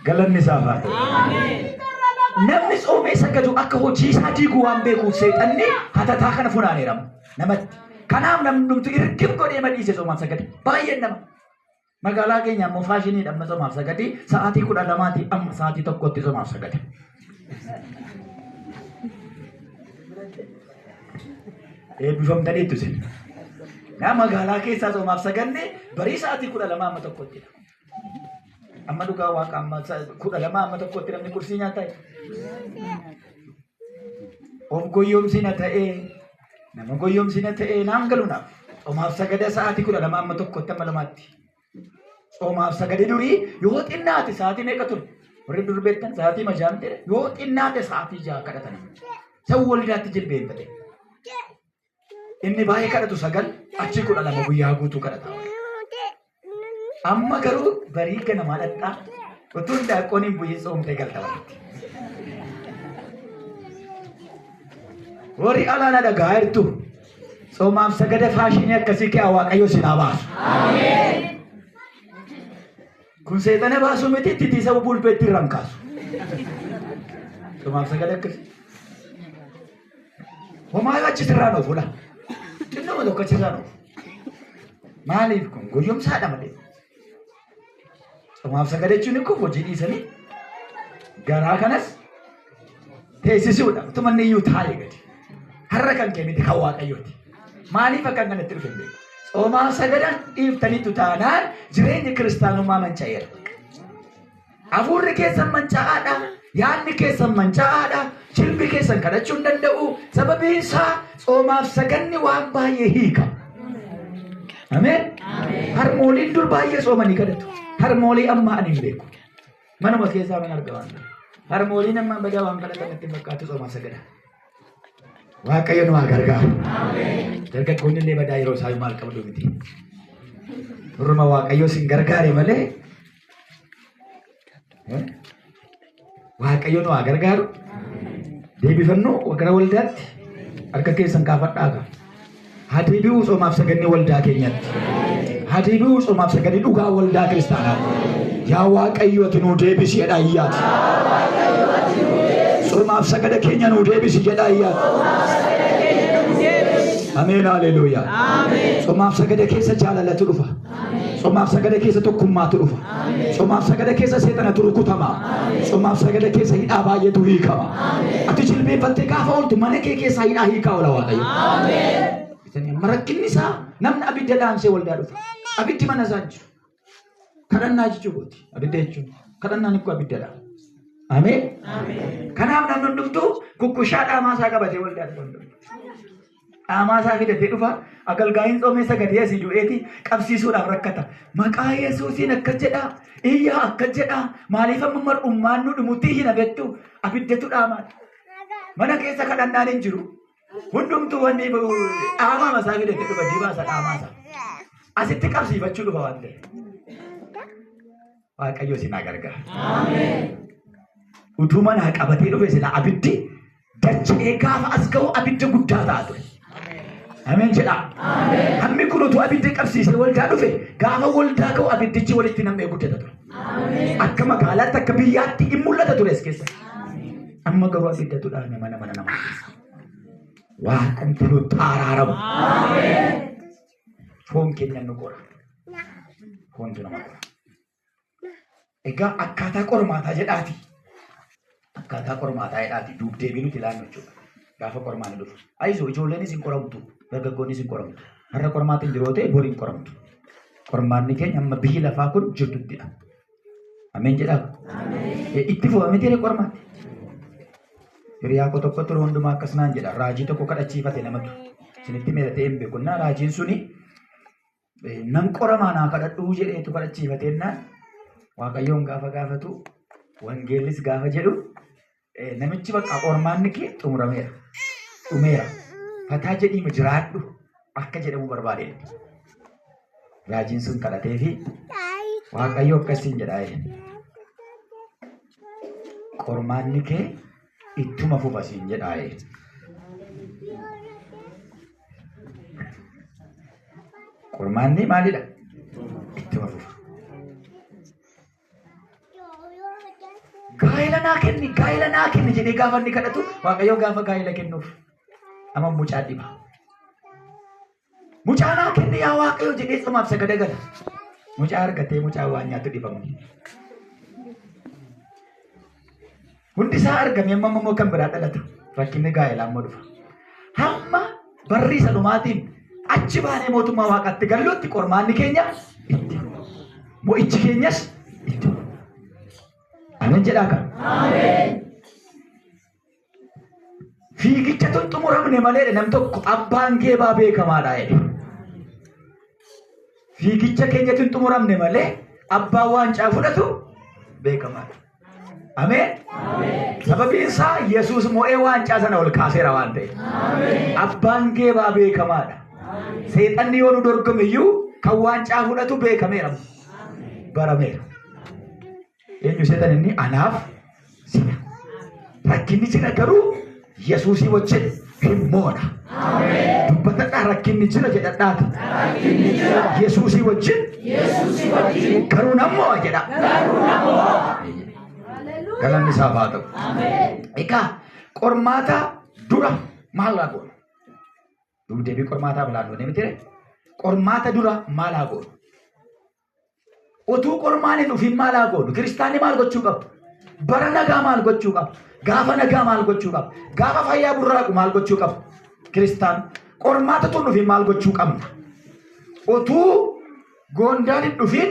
Galanni isaaf haa ta'u. Namni tsoomee sagadu akka hojii isaa diigu waan beekuuf seexanni hatataa kana funaaneera namatti. Kanaaf namni hundumtu irgib godhee madhiise soomaaf sagade. Baay'een nama. Magaalaa keenya ammoo faashiniidha amma soomaaf sagade. Sa'aatii 12 amma sa'aatii 1tti soomaaf sagade. Eebbifamtaniittu isin. Naa magaalaa keessaa soomaaf saganne barii sa'aatii 12 amma 1ttidha. Amma dhugaa waaqa amma 12 amma 1tti namni qursii nyaataa. Of goyyomsina ta'ee nama goyyomsina ta'ee naan galu naaf. Soomaaf sagada sa'aatii 12 amma 1tti amma 2tti. Soomaaf sagade durii yoo xinnaate sa'aatii meeqa ture? Warri dur beektan sa'aatii majaamte yoo xinnaate sa'aatii 6 kadhatan. San waldaatti jilbeenfate. Inni baay'ee kadhatu 9 achi 12 guyyaa guutuu kadhata. Amma garuu barii ganamaa dhaqxaa utuu hindaanqoon hin bu'in soomtee galta walitti. Warri alaana dhagaa jirtu soomaaf sagada faashinii akkasii kee Waaqayyo isin haa baasu. Kun seexana baasuu miti titiisa bulpeetti irraan kaasu. Soomaaf sagada akkasii. Homaa yoo achi sirraan oofu la. Xinnoma tokko achi sirraan oofu. Maaliif kun goyyomsaadha malee. Tsomaaf sagada jechuun kun hojii dhiisanii garaa kanas teessisuudha. Utuma inni iyyuu taa'ee gadi. Har'a kan kee miti kan Waaqayyooti. Maaliif akkan kanatti dhufe hin beeku. Tsoomaaf sagadaan dhiiftaniitu taanaan jireenyi kiristaanummaa manca'eera. Hafuurri keessan manca'aadha. Yaadni keessan manca'aadha. Jilbi keessan kadhachuu hin danda'u. Sababiin isaa tsoomaaf saganni waan baay'ee hiika. Ameen. Harmooliin dur baay'ee tsoomanii kadhatu. Harmoolii ammaa ani hin beeku. Manuma keessaa man arga waan ta'eef. Harmooliin ammaa badaa waan kadhatan natti hin fakkaatu tsoomaaf sagada. Waaqayyo nu haa gargaaru. Dargaggoonni illee badaa yeroo isaa maal qabdu miti. Duruma Waaqayyo isin gargaare malee Waaqayyo nu haa gargaaru. Deebifannoo gara waldaatti harka keessan kaafadhaa gaa. Haa deebi'uu tsoomaaf saganni waldaa keenyatti. Haa deebi'uu tsoomaaf saganni dhugaa waldaa kiristaanaatti. Yaa Waaqayyo ati nuu deebisi jedhaa iyyaati. Tsoomaaf sagada keenya nuu deebisi jedhaa iyyaati. Ameen haleluuyaa. Tsoomaaf sagada keessa jaalalatu dhufa. Tsomaaf sagada keessa tokkummaatu dhufa. Tsomaaf sagada keessa seexanatu rukutama. Tsomaaf sagada keessa hidhaa baay'eetu hiikama. Ati jilbeenfattee gaafa ooltu mana kee keessaa hidhaa hiikaa oola Waaqayyo. Bitanii amma rakkinni isaa namni abidda dhaamsee waldaa dhufa. Abiddi mana isaa hin jiru. Kadhannaa jechuu kooti. Abidda jechuun kadhannaan ikkoo abiddadha. Ameen. Kanaaf namni hundumtuu kukkushaa dhaamaa isaa qabatee waldaa dhufa hundumtuu. Dhaamaa isaa fidatee dhufa. Agalgaayiin tsoomee sagadee asii du'eeti qabsiisuudhaaf rakkata. Maqaa Yesuusiin akkas jedhaa. Iyyaa akkas jedhaa. Maaliif amma mar'ummaan nu dhumutti hin hafettu? Abiddatu dhaamaa. Mana keessa kadhannaan hin jiru. Hundumtuu wanni dhaamaa masaa fidatee dhufa dibaasa dhaamaa isaa. Asitti qabsiifachuu dhufa waan ta'eef. Waaqayyo isin haa gargaaru. Utuu manaa qabatee dhufe silaa abiddi dacha'ee gaafa as ga'u abidda guddaa ta'a ture. Ameen jedhaa. Hammi kun utuu abidda qabsiisee waldaa dhufe gaafa waldaa ga'u abiddichi walitti nam'ee guddata ture. Akka magaalaatti akka biyyaatti in mul'ata ture as keessa. Amma garuu abiddatu dhaame mana mana namaa keessa. Waaqumti nutti araaramu. Foon keenya nu qora. Foontu nama qora. Egaa akkaataa qormaataa jedhaati. Akkaataa qormaataa jedhaati. Duub deebii nuti ilaannu jechuudha. Gaafa qormaanni dhufu. Ayizoo ijoolleenis hin qoramtu. Dargaggoonnis hin qoramtu. Har'a qormaati hin jiru yoo ta'e bori hin qoramtu. Qormaanni keenya amma biyyi lafaa kun jirtuttidha. Ameen jedhaa. Itti fufa miti qormaatti. Hiriyaa koo tokko ture hundumaa akkas naan jedha. Raajii tokko kadhachiifate namatu. Isinitti meera ta'ee hin beeku. Innaa raajiin suni nan qoramaa naa kadhadhuu jedheetu kadhachiifateennaan Waaqayyoon gaafa gaafatu wangeellis gaafa jedhu namichi bakka qormaanni kee xumurameera. Dhumeera. Fataa jedhiima jiraadhu akka jedhamu barbaade. Raajiin sun kadhatee fi Waaqayyo akkasiin jedhaa jedhe. Qormaanni kee ittuma fufa siin jedhaa jedhe. Qormaanni maalidha? Ittuma fufa. Gaa'ela naa kenni, gaa'ela naa kenni jedhee gaafa inni kadhatu Waaqayyo gaafa gaa'ela kennuuf amma mucaa dhiba. Mucaa naa kenni yaa Waaqayyo jedhee tsomaaf sagada gala. Mucaa argatee mucaa waan nyaatu dhibamu. Hundi isaa argame amma immoo kan biraa dhalata. Rakkinni gaa'elaa immoo dhufa. Hamma barri isa dhumaatiin achi baanee mootummaa waaqaatti gallutti qormaanni keenya itti fufa. Mo'ichi keenyas itti fufa. Ameen jedhaa kan. Fiigicha tun xumuramne malee nam tokko abbaan geebaa beekamaadha jedhe. Fiigicha keenya tun xumuramne malee abbaan waancaa fudhatu beekamaadha. Ameen. Sababiin isaa Yesuus mo'ee waancaa sana ol kaaseera waan ta'eef. Abbaan geebaa beekamaadha. Seexanni yoo nu dorgome iyyuu kan waancaa fudhatu beekameera. Barameera. Eenyu seetan inni anaaf sina. Rakkinni jira garuu Yesuusii wajjin hin moona. Dubbatadhaa rakkinni jira jedhadhaati. Yesuusii wajjin garuu nan mo'a jedha. Galanni isaaf haa ta'u. Egaa qormaata dura maal haa goonu? Deebii qormaataa bilaan goone miti. Qormaata dura maal haa goonu? Utuu qormaan hin dhufin maal haa goonu? Kiristaanni maal gochuu qaba? Bara nagaa maal gochuu qaba? Gaafa nagaa maal gochuu qaba? Gaafa fayyaa burraaqu maal gochuu qaba? Kiristaan qormaata utuu hin dhufin maal gochuu qabna? Utuu goondaan hin dhufin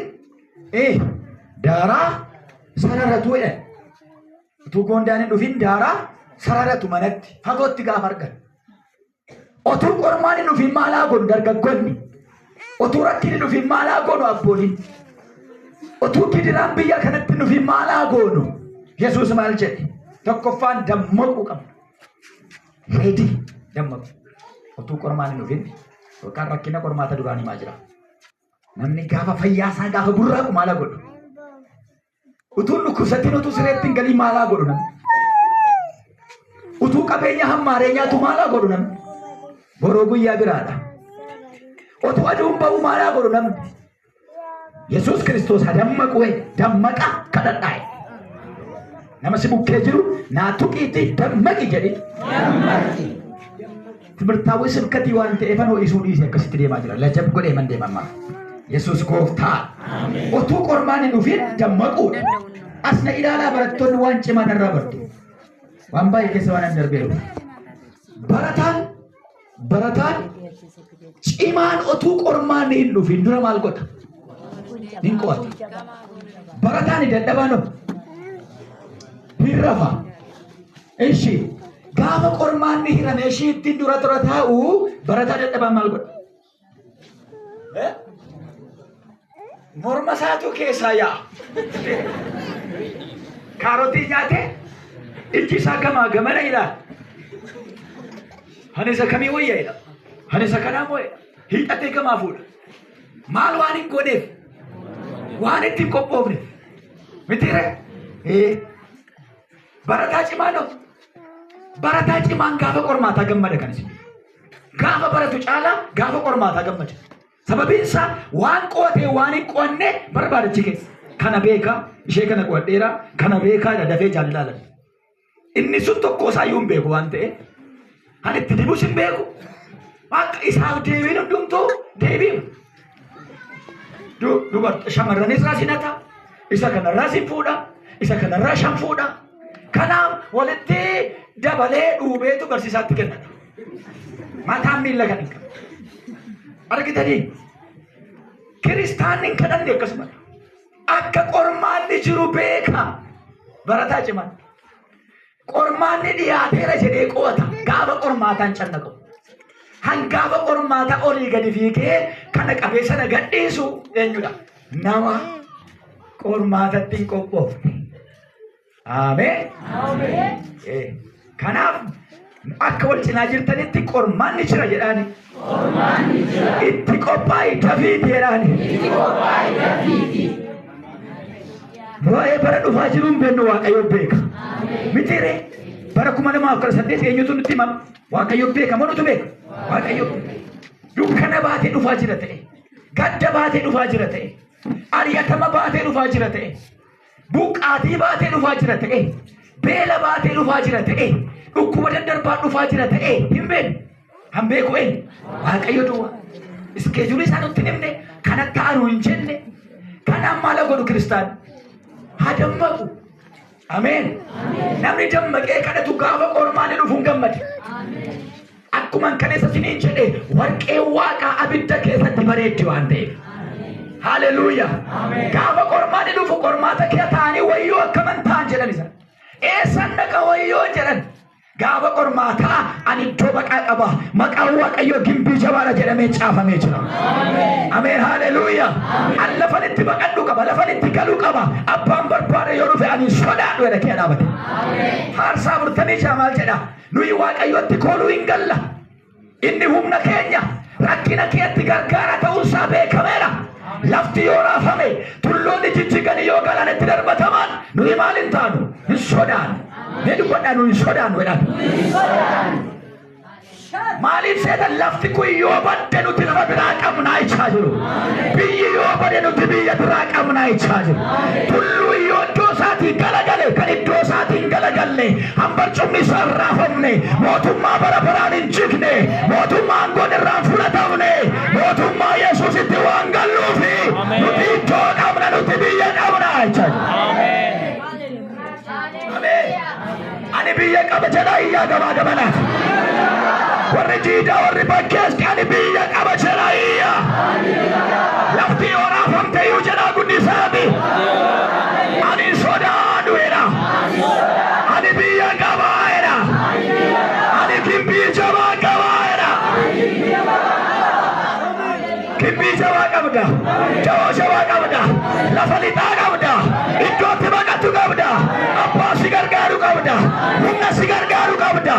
daaraa sararatu jedhan. Utuu goondaan hin dhufin daaraa sararatu manatti fagootti gaafa argan. Otuu qormaan hin dhufin maal haa goonu dargaggoonni? Otuu rakkinni hin dhufin maal haa goonu abbooliin? Otuu gidiraan biyya kanatti hin dhufin maal haa goonu? Yesuus maal jedhe? Tokkoffaan dammaquu qabna. Reedii dammaqu. Otuu qormaan hin dhufin yookaan rakkina qormaata duraan himaa jira. Namni gaafa fayyaa isaa gaafa burraaqu maal haa godhu? Utuu hin dhukkubsatin utuu sireetti hin galin maal haa godhu namni? Utuu qabeenya hammaaree nyaatu maal haa godhu namni? Boroo guyyaa biraadha. Utuu aduun ba'u maal haa godhu namni? Yesuus Kiristoos haa dammaqu dammaqa kadhadhaa. Nama si bukkee jiru naa tuqiitti dammaqi jedhi. Timirtaawwi sibkatii waan ta'eefan ho'isuu dhiise akkasitti deemaa jira. Lajab godhee man deema amma. Yesuus gooftaa. Utuu qormaan hin dhufin dammaquudha. As na ilaalaa barattoonni waan cimaa narraa bartu. Waan baay'ee keessa waan hin darbeeru. Barataan cimaan utuu qormaan hin dhufin dura maal godha? Hin qo'ata. Barataan dadhabaan hoo? Hin rafa. Ishi gaafa qormaanni hirame ishii ittiin dura dura taa'u barataa dadhabaan maal godha? Eh? Morma isaatu keessaa yaa'a. Kaarotii nyaatee ijji isaa gamaa gamana ilaala. Ani isa kamii wayya jedha. Ani isa kanaa moo jedha. Hiixatee gamaa fuudha. Maal waan hin gooneef? Waan itti hin qophoofne. Mitiire? Ee. Barataa cimaa no. Barataa cimaan gaafa qormaataa gammada kan isin. Gaafa baratu caalaa gaafa qormaataa gammada. Sababiin isaa waan qo'atee waan hin qo'anne barbaadachi keessa. Kana beekaa, ishee kana qo'adheera, kana beekaa jedha dafee jaalala. Inni sun tokko isaa iyyuu hin beeku waan ta'eef. Kan itti dibus hin beeku. Akka isaaf deebiin hundumtuu deebiin. Shamarranis irraa sinata, isa kanarraa sin fuudha, isa kanarraa shan fuudha. Kanaaf walitti dabalee dhuubeetu barsiisaatti kennata. Mataan miilla kan hin qabne. Argitanii? Kiristaanni hin kadhanne akkasuma. Akka qormaanni jiru beeka. Barataa cimaan. Qormaanni dhiyaateera jedhee qo'ata. Gaafa qormaataan cannaqamu. Hangaafa qormaata olii gadi fiigee kana qabee sana gadhiisu eenyudha? Nama qormaatatti hin qophoofne. Ameen. Kanaaf akka wal cinaa jirtanitti qormaanni jira jedhaani. Itti qophaa'i dafiiti jedhaani. Waa'ee bara dhufaa jiru hin beeknu Waaqayyo beeka. Mitiiree bara 2018 eenyutu nutti himama? Waaqayyo beeka moo nutu beeka? Waaqayyo beeka. Dukkana baatee dhufaa jira ta'e, gadda baatee dhufaa jira ta'e, ari'atama baatee dhufaa jira ta'e, buqqaatii baatee dhufaa jira ta'e, beela baatee dhufaa jira ta'e, dhukkuba daddarbaa dhufaa jira ta'e hin beeknu. Han beeku eenyu? Waaqayyo duwwaa. Iskeejuulii isaa nutti hin himne, kan akka anu hin jenne. Kanaaf maal godhu kiristaan? Haa dammaqu. Ameen. Namni dammaqee kadhatu gaafa qormaanni dhufu hin gammade. Akkuma kaleessa isiniin jedhe, warqee waaqaa abidda keessatti bareeddi waan ta'eef. Haleluuyaa. Gaafa qormaanni dhufu qormaata kee ta'anii wayyoo akkaman ta'an jedhan isa. Eessan dhaqa wayyoo jedhan. Gaafa qormaataa ani iddoo baqaa qaba. Maqaan Waaqayyoo gimbii jabaadha jedhamee caafamee jira. Ameen, haleluuyaa. An lafan itti baqadhu qaba. Lafan itti galuu qaba. Abbaan barbaade yoo dhufe ani sodaadhu jedha kee dhaabate. Faarsaa 46 maal jedha? Nuyi Waaqayyotti kooluu hin galla. Inni humna keenya, rakkina keetti gargaara ta'uunsaa beekameera. Lafti yoo raafame, tulloonni jijjiganii yoo galaanatti darbataman, nuyi maal hin taanu? Hin sodaannu. Mee dubbadhaa, nuyi hin sodaannu jedhan. Maaliif seetan? Lafti kun yoo badde nuti lafa biraa qabnaa jechaa jiru. Biyyi yoo bade nuti biyya biraa qabnaa jechaa jiru. Tulluu yoo iddoo isaatii galagale, kan iddoo isaatiin galagalle, hambarcumni isaa hin raafamne, mootummaa bara baraan hin jigne, mootummaa aangoon irraa hin fudhatamne, mootummaa Yesuusitti waan galluufi nuti iddoo qabna, nuti biyya qabna jechaa jiru. Ameen. Ani biyya qaba jedhaa iyyaa gamaa gamanaati. Warri jiidaa, warri bakkees, ani biyya qaba jedhaa iyyaa. Lafti yoo raafamte iyyuu jedhaa guddisaati. Ani sodaadhu jedha. Ani biyya qabaa jedha. Ani gimbii jabaa qabaa jedha. Gimbii jabaa qabda. Jabaa jabaa qabda. Lafa lixaa qabda. Iddootti baqatu qabda. Abbaa si gargaaru qabda. Humna si gargaaru qabda.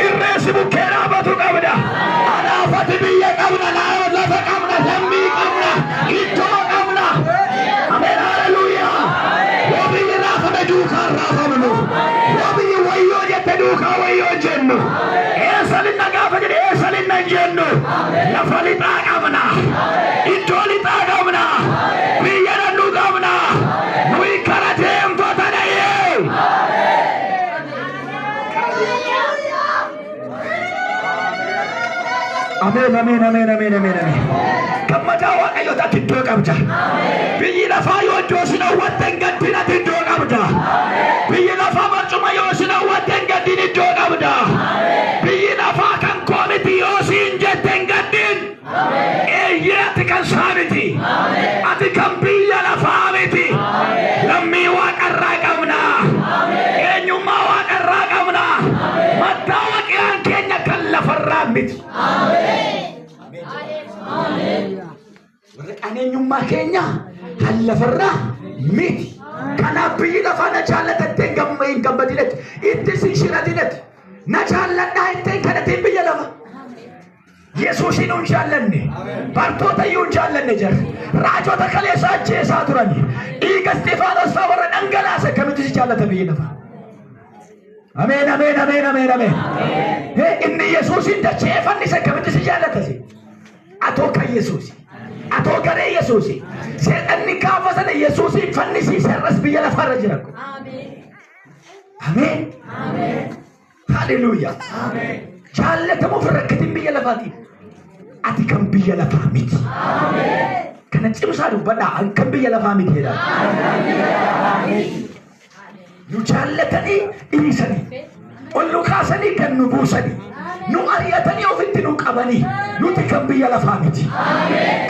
Irree si bukkee dhaabatu qabda. Anaafati biyya qabna. Lafa qabna. Lammii qabna. Iddoo qabna. Ameen, haleluuyaa. Yoo biyyi raafame duukaan raafamnu. Yoo biyyi wayyoo jette duukaa wayyoo jennu. Eessa linna gaafa jedhe eessa linna hin jennu. Lafa lixaa qabna. Iddoo lixaa qabna. Biyya dhannuu qabna. Nuyi kara deemtota dha'ee. Ameen, ameen, ameen, ameen, ameen, ameen. Gammadaa Waaqayyoota, ati iddoo qabda. Biyyi lafaa yoo iddoo si dhowwatte hin gaddin, ati iddoo qabda. Biyyi lafaa barcuma yoo si dhowwatte hin gaddin, iddoo qabda. Biyyi lafaa kan koo miti yoo siin jette hin gaddin. Eeyyee, ati kan isaa miti. Ati kan biyya lafaa miti. Lammii waaqarraa qabna. Eenyummaa waaqarraa qabna. Mattaawaqiyaan keenya kan lafarraa miti. Waraqaan eenyummaa keenya kan lafarraa miti. Kanaaf biyyi lafaa na jaallatattee hin gammadinati. Itti sin shiratinati. Na jaalladhaa ittiin kadhatiin biyya lafa. Yesuusin hin jaallanne. Bartoota iyyuu hin jaallanne jira. Raajota kaleessa ajjeesaa turani. Dhiiga Isxifaanos fa'aa warra dhangalaase akkamitti si jaallata biyyi lafaa? Ameen, ameen, ameen, ameen, ameen. Hee, inni Yesuusin dachee fannise akkamitti si jaallata si? Atoo kan Yesuusi. Atoo garee Yesuusi. Seexanni gaafa sana Yesuusin fannisiise har'as biyya lafaarra jira. Ameen. Haleluuyaa. Jaallatamuuf hin rakkatin biyya lafaatiin. Ati kan biyya lafaa miti. Kana cimsaa dubbadhaa, an kan biyya lafaa miti jedhaa. Nu jaallatanii dhiisanii, ol nu kaasanii kan nu buusanii, nu ari'atanii ofitti nu qabanii, nuti kan biyya lafaa miti.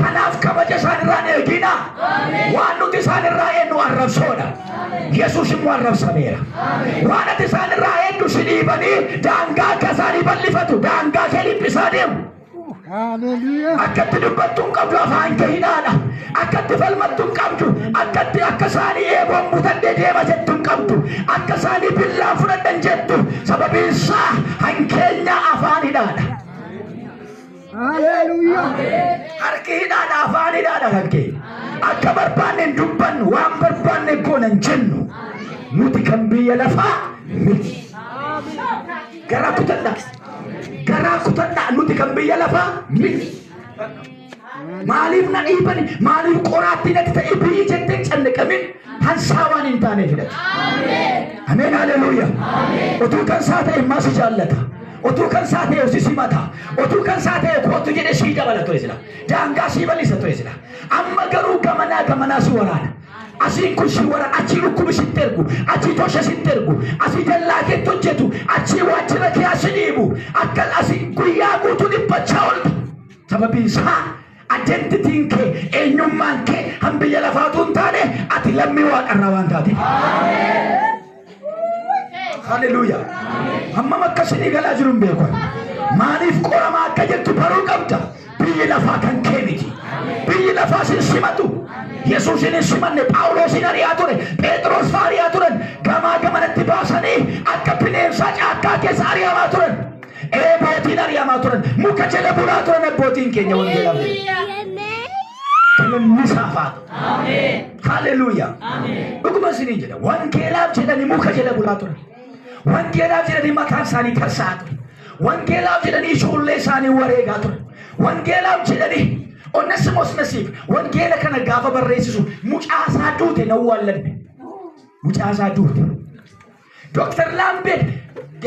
Kanaaf kabaja isaan irraa hin eeginaa. Waan nuti isaan irraa eenyu arrabsoodha. Yesuus immoo arrabsameera. Waan ati isaan irraa eenyu si dhiibanii daangaa akka isaanii bal'ifatu, daangaa kee dhiphisaa deemu. Hallelujah. Akkatti dubbattu hin qabdu, afaan kee hidhaadha. Akkatti falmattu hin qabdu. Akkatti akka isaanii eeboon butadhee deema jettu hin qabdu. Akka isaanii billaan fudhadhan jettu. Sababiin isaa hankeenya afaan hidhaadha. Hallelujah. Harki hidhaadha, afaan hidhaadha kan kee. Akka barbaanne hin dubbannu, waan barbaanne goona hin jennu. Nuti kan biyya lafaa miti. Garaa kutadhaa. Garaa kutadhaa, nuti kan biyya lafaa miti. Maaliif na dhiibani? Maaliif qoraattii natti ta'e biyyi jettee hin cannaqamin, hansaa waan hin taaneef hidhate. Ameen, haleluuyaa. Utuu kan isaa ta'e immaa si jaallata. Otuu kan isaa ta'e si simata. Otuu kan isaa ta'e kootu jedhee sii dabala ture sila. Daangaa sii bal'isa ture sila. Amma garuu gamanaa gamanaa si waraana. Asiin kun si waraana. Achii dhukkubi sitti ergu. Achii tosha sitti ergu. Asii dallaa keetti hojjetu. Achii waajjira kee asi dhiibu. Akka asii guyyaa guutuu dhiphachaa oolta. Sababiin isaa identityn kee, eenyummaan kee han biyya lafaatu hin taane, ati lammii waaqarraa waan taateef. Haleluuyaa. Hammam akka isinii galaa jiru hin beeku. Maaliif qoramaa akka jirtu baruu qabda. Biyyi lafaa kan kee miti. Biyyi lafaa sin simatu. Yesuusin hin simanne. Phaawulosin ari'aa ture. Phexros fa'aa ari'aa turan. Gamaa gamanatti baasanii akka bineensaa caakkaa keessa ari'amaa turan. Eebootiin ari'amaa turan. Muka jala bulaa turan abbootiin keenya wangeelaaf jedhan. Galanni isaaf haa ta'u. Haleluuyaa. Dhuguma isiniin jedha. Wangeelaaf jedhanii muka jala bulaa turan. Wangeelaaf jedhanii mataan isaanii tarsa'aa ture. Wangeelaaf jedhanii ijoollee isaanii wareegaa turan. Wangeelaaf jedhanii Onesimos Nasiib wangeela kana gaafa barreessisu mucaa isaa duute na awwaallanne. Mucaa isaa duute. Dr. Laambeen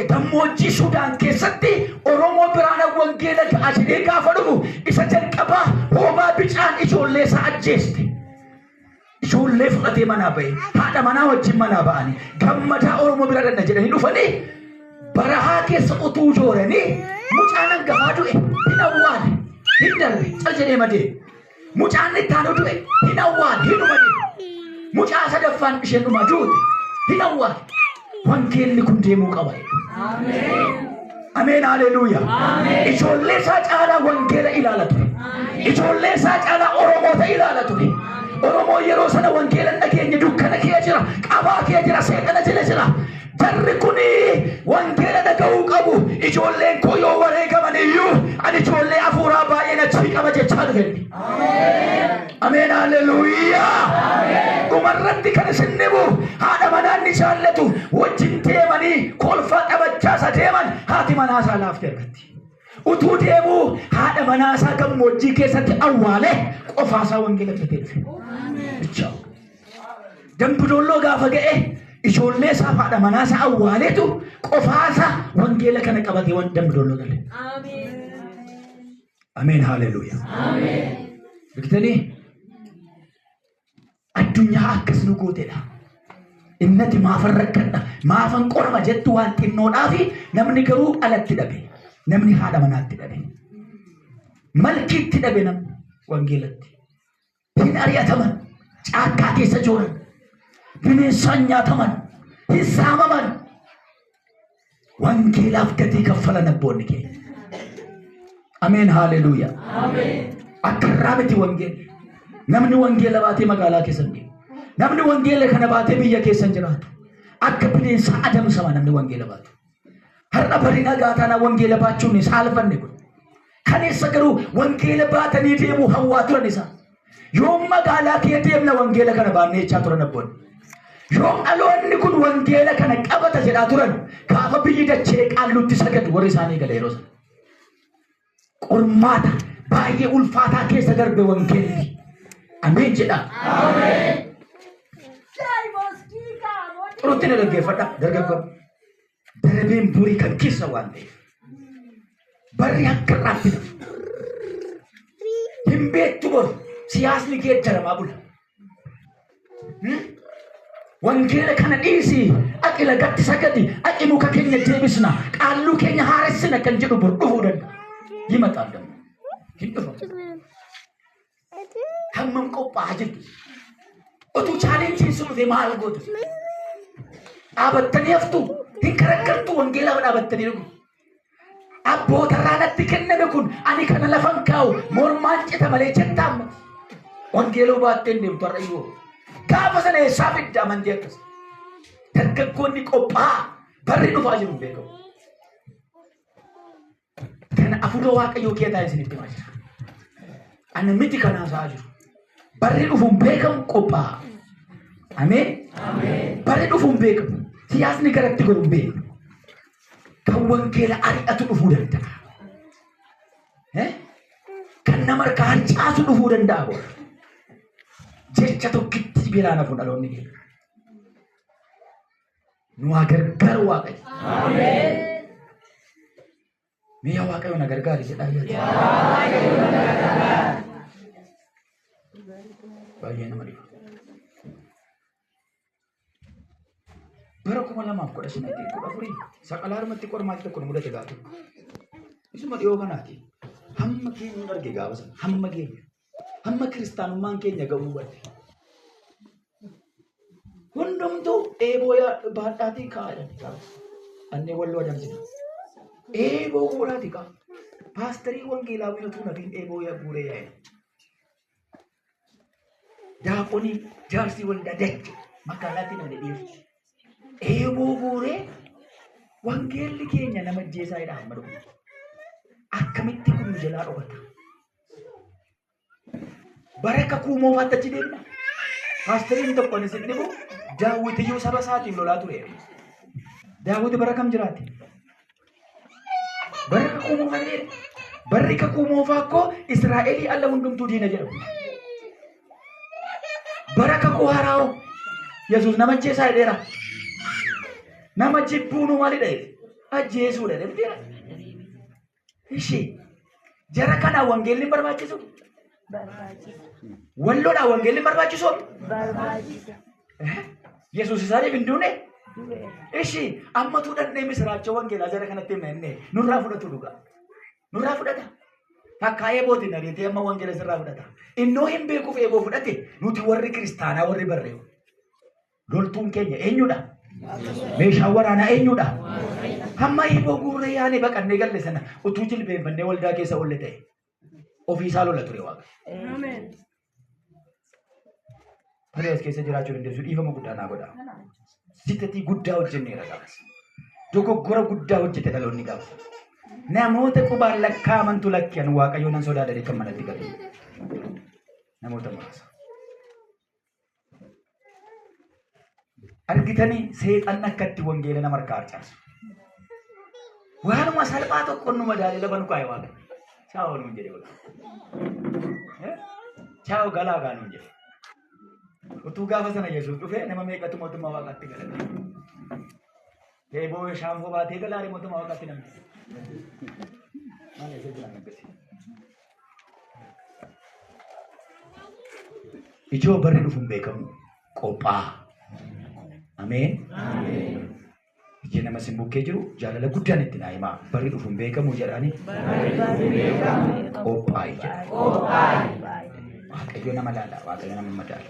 gammoojjii Sudaan keessatti Oromoo biraan wangeela ga'a jedhee gaafa dhufu isa jalqabaa hoobaa bicaan ijoollee isaa ajjeeste. Ijoollee fudhatee manaa ba'e. Haadha manaa wajjin manaa ba'anii gammadaa Oromoo bira dhanna jedhanii dhufanii barahaa keessa utuu jooranii mucaan hangafaa du'e, hin awwaale, hin darbe, cal jedhee madee. Mucaan itti aanu du'e, hin awwaale, hin dhumane. Mucaa sadaffaan isheen dhuma duute, hin awwaale. Wangeelli kun deemuu qaba. Ameen, haleluuyaa. Ijoollee isaa caalaa wangeela ilaala ture. Ijoollee isaa caalaa Oromoota ilaala ture. Oromoo yeroo sana wangeela hin dhageenye, dukkana kee jira, qabaa kee jira, seexana jala jira. Jarri kun wangeela dhaga'uu qabu. Ijoolleen koo yoo wareegaman iyyuu ani ijoollee hafuuraa baay'een achii qaba jechaa dhufe. Ameen, haleluuyaa. Dhumarratti kan isin dhibu, haadha manaa inni jaallatu wajjin deemanii kolfaa taphachaa isa deeman haati manaa isaa laaftee argatti. Utuu deemuu haadha manaa isaa gammoojjii keessatti awwaalee qofaa isaa wangeela filatee dhufe. Bichaa. Dambidoolloo gaafa ga'e ijoollee isaa, haadha manaa isaa awwaaleetu qofaa isaa wangeela kana qabatee waan Dambidoolloo gale. Ameen, haleluuyaa. Biqilanii addunyaa akkas nu gootedha. Innati maafan rakkadha, maafan qorama jettu waan xinnoodhaa fi namni garuu dhalatti dhabe. Namni haadha manaatti dhabe. Malkiitti dhabe namni wangeelatti. Hin ari'ataman, caakkaa keessa jooran, bineensaan nyaataman, hin saamaman. Wangeelaaf gatii kaffalan abboonni keenya. Ameen, haleluuyaa. Akka irraa miti wangeelli. Namni wangeela baatee magaalaa keessa hin deemu. Namni wangeela kana baatee biyya keessa hin jiraatu. Akka bineensaa adamsama namni wangeela baatu. Har'a bari nagaa taanaa wangeela baachuun saalfanne kun. Kaleessa garuu wangeela baatanii deemuu hawwaa turan isaan. Yoom magaalaa kee deemna wangeela kana baannee jechaa turan abboonni. Yoom dhaloonni kun wangeela kana qabata jedhaa turan, gaafa biyyi dachee qaalluutti sagadu warri isaanii gala yeroo sana. Qormaata baay'ee ulfaataa keessa darbe wangeelli. Ameen jedha. Xurutti na dhaggeeffadha dargaggoo. Darbeen burii kan keessa waan ta'eef. Barri akka irraatti nafu. Hin beektu, boru siyaasni geeddaramaa bula. Wangeela kana dhiisii aqi lagatti sagadi, aqi muka keenya deebisna, qaalluu keenya haaressina kan jedhu bor dhufuu danda'a. ይመጣል ደግሞ hin dhufa. Hammam qophaa'aa jirtu? Utuu challengeiin sun dhufe maal gootu? Dhaabattanii haftu? Hin karakkartu wangeelaaf dhaabattanii dhugu. Abbootarraa natti kenname kun ani kana lafan kaa'u, mormaan cita malee jettaa amma. Wangeeloo baattee hin deemtu har'a iyyuu. Gaafa sana eessaa fidda amantii akkas? Dargaggoonni qophaa'aa, barri dhufaa jiru hin beekamu. Kana afuura Waaqayyoo kee taa'ee isinitti himaa jira. Ana miti kan haasa'aa jiru. Barri dhufu hin beekamu, qophaa'a. Ameen. Barri dhufu hin beekamu. Siyaasni garatti godhu hin beekamu. Kan wangeela ari'atu dhufuu danda'a. Eh? Kan nama harkaa harcaasu dhufuu danda'a booda. Jecha tokkitti biraan hafu dhaloonni keenya. Nu haa gargaaru Waaqayyo. Mee yaa Waaqayyo na gargaari jedhaa yaada. Baay'ee nama dhiba. Bara 2015 14 saqalaarumatti qormaati tokko nu mudate gaafa tokko. Isuma dhiyoo kanaati. Hamma keenya hin arge gaafa sana. Hamma keenya. Hamma kiristaanummaan keenya ga'uu hubate. Hundumtuu eeboo baadhaatii kaa'aa jedhani gaafa sana. Annee walloo adamsina. Eeboo guuraatii ka'a. Paasterii wangeelaawwiin utuu nafiin eeboo guuree yaa'e. Daaqonii jaarsi waldaa dache magaalaatti namni dhiirti. Eeboo guuree wangeelli keenya nama ajjeesaa jedha hamma dhufu. Akkamitti kun nu jalaa dhokata? Bara kakuu moofaatti achi deemna. Paasteriin tokko ani isin dhibu Daawwitiyyuu saba isaatiif lolaa ture. Daawwiti bara kam jiraate? Barri kakuu moofaa ta'eera. Barri kakuu moofaa koo Israa'elii alla hundumtuu diina jedhamu. Bara kakuu haaraa'oo Yesuus nama ajjeesaa jedheera. Nama jibbuunuu maalidha jedhe? Ajjeesuudha jedhe. Ishee jara kanaa wangeelli hin barbaachisu? Barbaachisa. Walloodhaa wangeelli hin barbaachisu? Barbaachisa. Yesuus isaaniif hin duune? Du'eera. Ishi ammatu dhandhee misiraachoo wangeelaa jara kanatti himna jennee nurraa fudhatu dhugaa. Nurraa fudhata. Takkaa eebootiin ariitee amma wangeela sirraa fudhata. Innoo hin beekuuf eeboo fudhate nuti warri kiristaanaa warri barreewu. Loltuun keenya eenyudha? Meeshaan waraanaa eenyudha? Hamma eeboo guurree yaanee baqannee galle sana utuu jilbeenfannee waldaa keessa oolle ta'e ofiisaa lola ture waaqa. Tarii as keessa jiraachuu dandeessu dhiifama guddaa naa godha. Sitatii guddaa hojjenneera gaafas. Dogoggora guddaa hojjete dhaloonni gaafa. Namoota qubaan lakkaa'amantu lakki ani waaqayyoon nan sodaadha jedhee kan manatti gale. Namoota muraasa. Argitanii seexanni akka itti wangeela nama harkaa harcaasu. Waanuma salphaa tokkoon nu madaalee lafa nu kaa'e waaqa. Chaa'oo nuun jedhe waaqa. Chaa'oo galaa gaa nuun jedhe. Utuu gaafa sana Yesuus dhufee nama meeqatu mootummaa waaqaatti gala. Eeboo shaanfoo baatee galaare mootummaa waaqaatti namni. Maal eessa jiran akkasii? Ijoo barri dhufu hin beekamu. Qophaa. Ameen. Ijji nama sin bukkee jiru jaalala guddaan itti naa himaa. Barri dhufu hin beekamu jedhaani. Qophaa'i jedha. Waaqayyo nama laala. Waaqayyo nama madaala.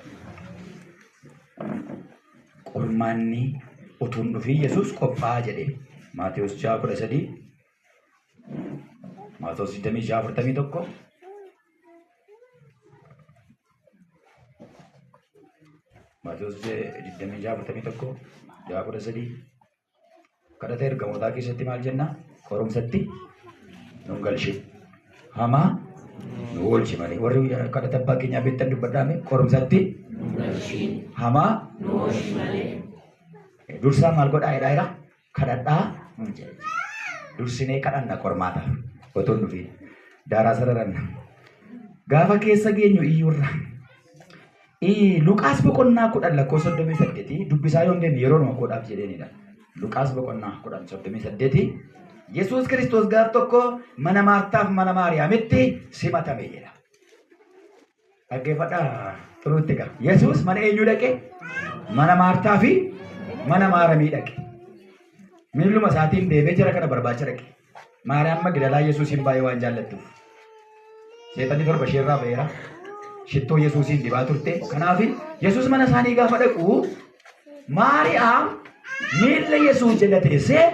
Qormaanni utuu hin dhufin Yesuus qophaa'aa jedhe. Maatewos 6:13 Maatewos 26 41 Maatewos 26 41 6 13 kadhata ergamootaa keessatti maal jenna? Qorumsatti nun galchin. Hamaa nu oolchi malee. Warri kadhata abbaa keenyaa beektan dubbadhaame qorumsatti hamaa dursaa maal godhaa jedhaa jira? Kadhadhaa nuun jedhe. Dursinee kadhanna qormaata otoo hin dhufiin. Daaraa sararanna. Gaafa keessa geenyu iyyuurra. Luqaas boqonnaa 10 lakkoofsa 38 dubbisaa yoon deeme yeroo nama koodhaaf jedheenidha. Luqaas boqonnaa 10 38 Yesuus Kiristoos gaaf tokko mana Maartaaf mana Maariyaamitti simatame jedha. Dhaggeeffadhaa xuruutti egaa. Yesuus mana eenyuu dhaqe? Mana Maartaa fi mana Maaramii dhaqe. Miilluma isaatiin deemee jara kana barbaacha dhaqe. Maariyaam Magdalaa Yesuusiin baay'ee waan jaallattuuf. Seexanni torba isheerraa ba'eera. Shittoo Yesuusiin dibaa turte. Kanaaf Yesuus mana isaanii gaafa dhaqu Maariyaam miilla Yesuus jala teessee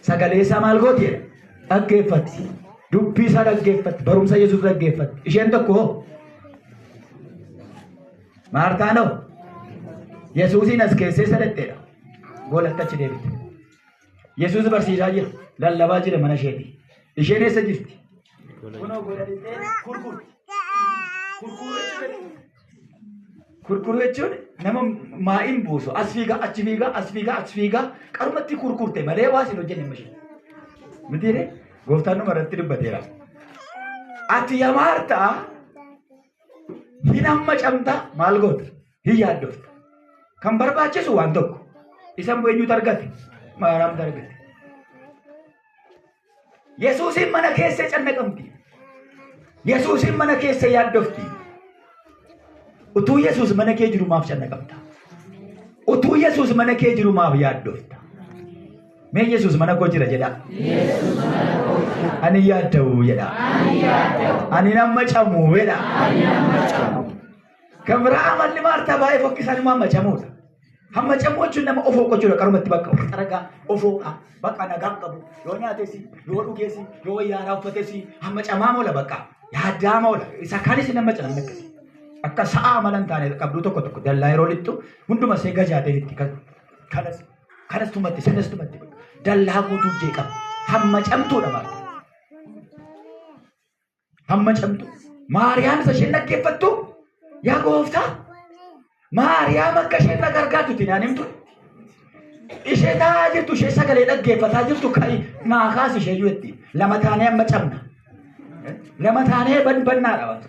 sagalee isaa maal gooti jedha? Dhaggeeffatti. Dubbii isaa dhaggeeffatti. Barumsa Yesuus dhaggeeffatti. Isheen tokko hoo? Maartaan hoo? Yesuusiin as keessee sadadheedha. Golatti achi deebite. Yesuus barsiisaa jira. Lallabaa jira mana isheeti. Isheen eessa jirti? Kunoo gola lixee kurkurti. Kurkuruu jechuun Kurkuruu jechuun nama maa'iin buusu as fiigaa achi fiigaa as fiigaa achi fiigaa qarumatti kurkurte malee waa sin hojjenne amma isheen. Mitiire gooftaan numa irratti dubbateera. Ati yaa Maartaa hin hamma camta maal goota? Hin yaaddofta. Kan barbaachisu waan tokko. Isa immoo eenyutu argate? Maaraamtu argate. Yesuusin mana keessa cannaqamti. Yesuusin mana keessa yaaddofti. Utuu Yesuus mana kee jiru maaf cannaqamta? Utuu Yesuus mana kee jiru maaf yaaddofta? Mee Yesuus mana koo jira jedhaa. Ani yaadda'u jedhaa. Ani nama camu jedhaa. Kan biraa amalli Maartaa baay'ee fokkisaan immoo hamma camuudha. Hamma camuu jechuun nama of hooqachuudha qarumatti bakka of xaragaa of hooqa bakka nagaan qabu yoo nyaatesi yoo dhugeesi yoo wayyaaraa uffatesi hamma camaa moola bakka yaaddaa moola isa kanis nama caman akkasi. Akka sa'a amala hin taane qabduu tokko tokko dallaa yeroo lixxu hunduma see gajaatee itti kanas kanas tumatti sanas tumatti dallaa guutuu jeeqama. Hamma camtuudha Maartaa. Hamma camtu. Maariyaam isa isheen dhaggeeffattu yaa gooftaa Maariyaam akka isheen na gargaartu itti naan himtu. Ishee taa'aa jirtu ishee sagalee dhaggeeffataa jirtu ka'i naa kaasi ishee iyyuu itti lama taanee amma cabna. Lama taanee banbannaadha wanta.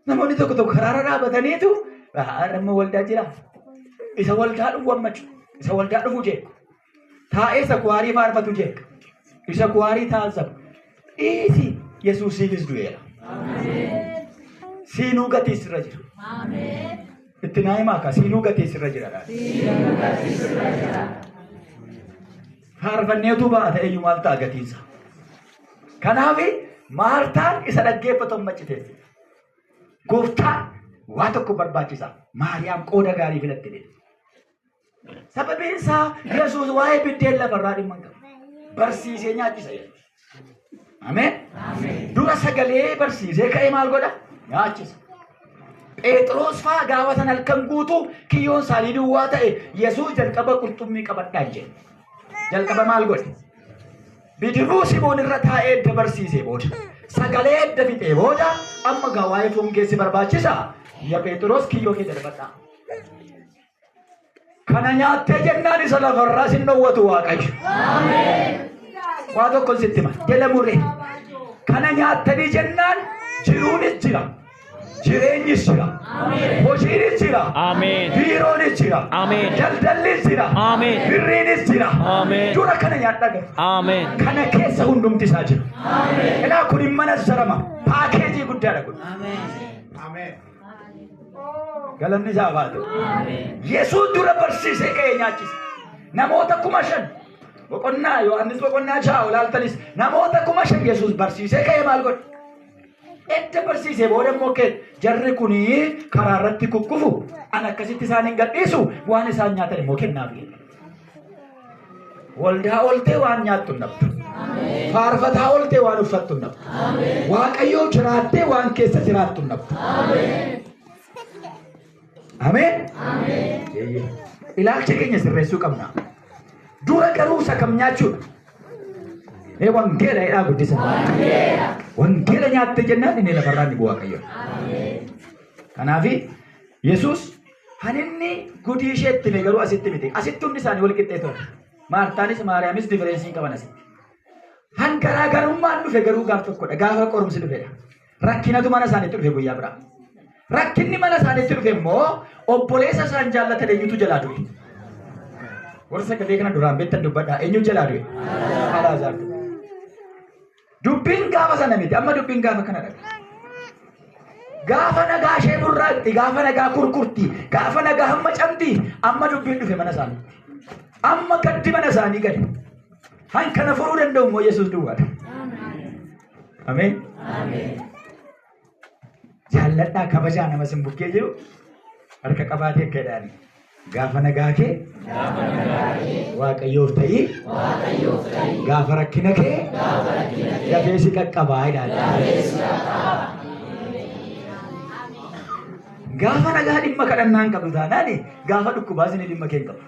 Namoonni tokko tokko karaarra dhaabataniitu har'a immoo waldaa jira. Isa waldaa dhufu ammachu. Isa waldaa dhufu jeequ. Taa'ee isa kuwaarii faarfatu jeeqa. Isa kuwaarii taasisamu. Dhiisi Yesuus siifis du'eera. Siinuu gatii sirra jira. Itti naa himaa kaa siinuu gatii sirra jira. Faarfannee utuu ba'a ta'e iyyuu maal ta'a gatiinsa. Kanaaf Maartaan isa dhaggeeffatu amma citeessi. Gooftaan waa tokko barbaachisa. Maariyaam qooda gaarii filatte jedhe. Sababiin isaa Yesuus waa'ee biddeen lafarraa dhimma hin qabu. Barsiisee nyaachisa Yesuus. Ameen. Dura sagalee barsiisee ka'ee maal godha? Nyaachisa. Phexros faa gaafa sana halkan guutuu kiyyoon isaanii duwwaa ta'e Yesuus jalqaba qurxummii qabadhaa jedhe. Jalqaba maal godhe? Bidiruu Simoon irra taa'ee edda barsiisee booda, sagalee edda fixee booda, amma gaa waa'ee foon keessi barbaachisa. Ya Phexros kiyyoo kee darbadhaa. Kana nyaattee jennaan isa lafarraa sin dhowwatu Waaqayyo. Waa tokko sitti hima. Jala muree. Kana nyaattanii jennaan jiruunis jira. Jireenyis jira. Hojiinis jira. Ameen. Biiroonis jira. Ameen. Daldallis jira. Ameen. Birriinis jira. Ameen. Dura kana nyaadhaa galu. Ameen. Kana keessa hundumti isaa jira. Ilaa kun hin manazzarama. Paakeejii guddaadha kun. Galanni isaa haa ta'u. Yesuus dura barsiisee ka'ee nyaachise. Namoota 5,000 boqonnaa Yohaannis boqonnaa 6 olaaltanis namoota 5,000 Yesuus barsiisee ka'ee maal godhe? Edda barsiisee booda immoo kee jarri kun karaa irratti kukkufu an akkasitti isaan hin gadhiisu waan isaan nyaatan immoo kennaaf jedhe. Waldaa ooltee waan nyaattu hin dhabdu. Faarfataa ooltee waan uffattu hin dhabdu. Waaqayyoo jiraattee waan keessa jiraattu hin dhabdu. Ameen. Eeyyee. Ilaalcha keenya sirreessuu qabna. Dura garuu isa kam nyaachuudha? Mee wangeela jedhaa guddisa. Wangeela nyaatte jennaan inni lafarraa ni bu'a Waaqayyo. Kanaaf Yesuus kan inni gudii isheetti hime garuu asitti miti. Asitti hundi isaanii wal qixxee turan. Maartaanis Maariyaamis difereensii hin qaban asitti. Han garaagarummaan dhufe garuu gaaf tokkodha. Gaafa qorumsi dhufedha. Rakkinatu mana isaaniitti dhufe guyyaa biraa. Rakkinni mana isaaniitti dhufe immoo obboleessa isaan jaallatan eenyutu jalaa du'e? Warra sagalee kana duraan beektan dubbadhaa. Eenyu jalaa du'e? Alaazaar du'e. Dubbiin gaafa sana miti. Amma dubbiin gaafa kana dhaga. Gaafa nagaa ishee burraaqxi, gaafa nagaa kurkurti, gaafa nagaa hamma camti, amma dubbiin dhufe mana isaaniitti. Amma gaddi mana isaanii gale. Han kana furuu danda'u immoo Yesuus duwwaadha. Ameen. Jaalladhaa kabajaa nama sin bukkee jiru harka qabaatee akka jedhaani. Gaafa nagaa kee Waaqayyoof ta'ii gaafa rakkina kee dafee si qaqqabaa jedhaan. Gaafa nagaa dhimma kadhannaa hin qabdu taanaan gaafa dhukkubaas ni dhimma kee hin qabu.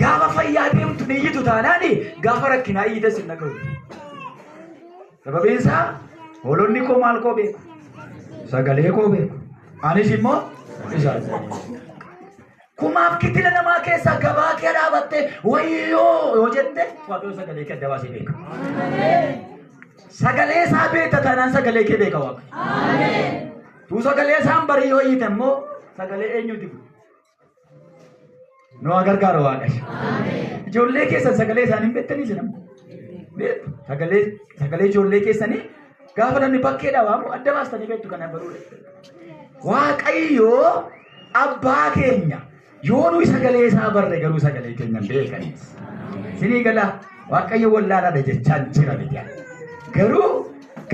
Gaafa fayyaa deemtu ni iyyitu taanaan gaafa rakkinaa iyyites hin dhaga'u. Sababiin isaa hoolonni koo maal koo beeku? Sagalee koo beeku. Anis immoo isaan. Kumaaf kitila namaa keessaa gabaa kee dhaabattee wayyoo yoo jette Waaqayyo sagalee kee adda baasee beeka. Sagalee isaa beekta taanaan sagalee kee beeka Waaqayyo. Tuu sagalee isaan barii yoo iyyite immoo sagalee eenyuti kun? Nu haa gargaaru Waaqayyo. Ijoollee keessan sagalee isaanii hin beektanii isin amma? Beektu. Sagalee ijoollee keessanii gaafa namni bakkeedhaa waamu adda baastanii beektu kana baruudha. Waaqayyo abbaa keenya yoo nuyi sagalee isaa barre garuu sagalee keenya hin beekanis. Sinii gala Waaqayyo wallaalaadha jechaan jira miti. Garuu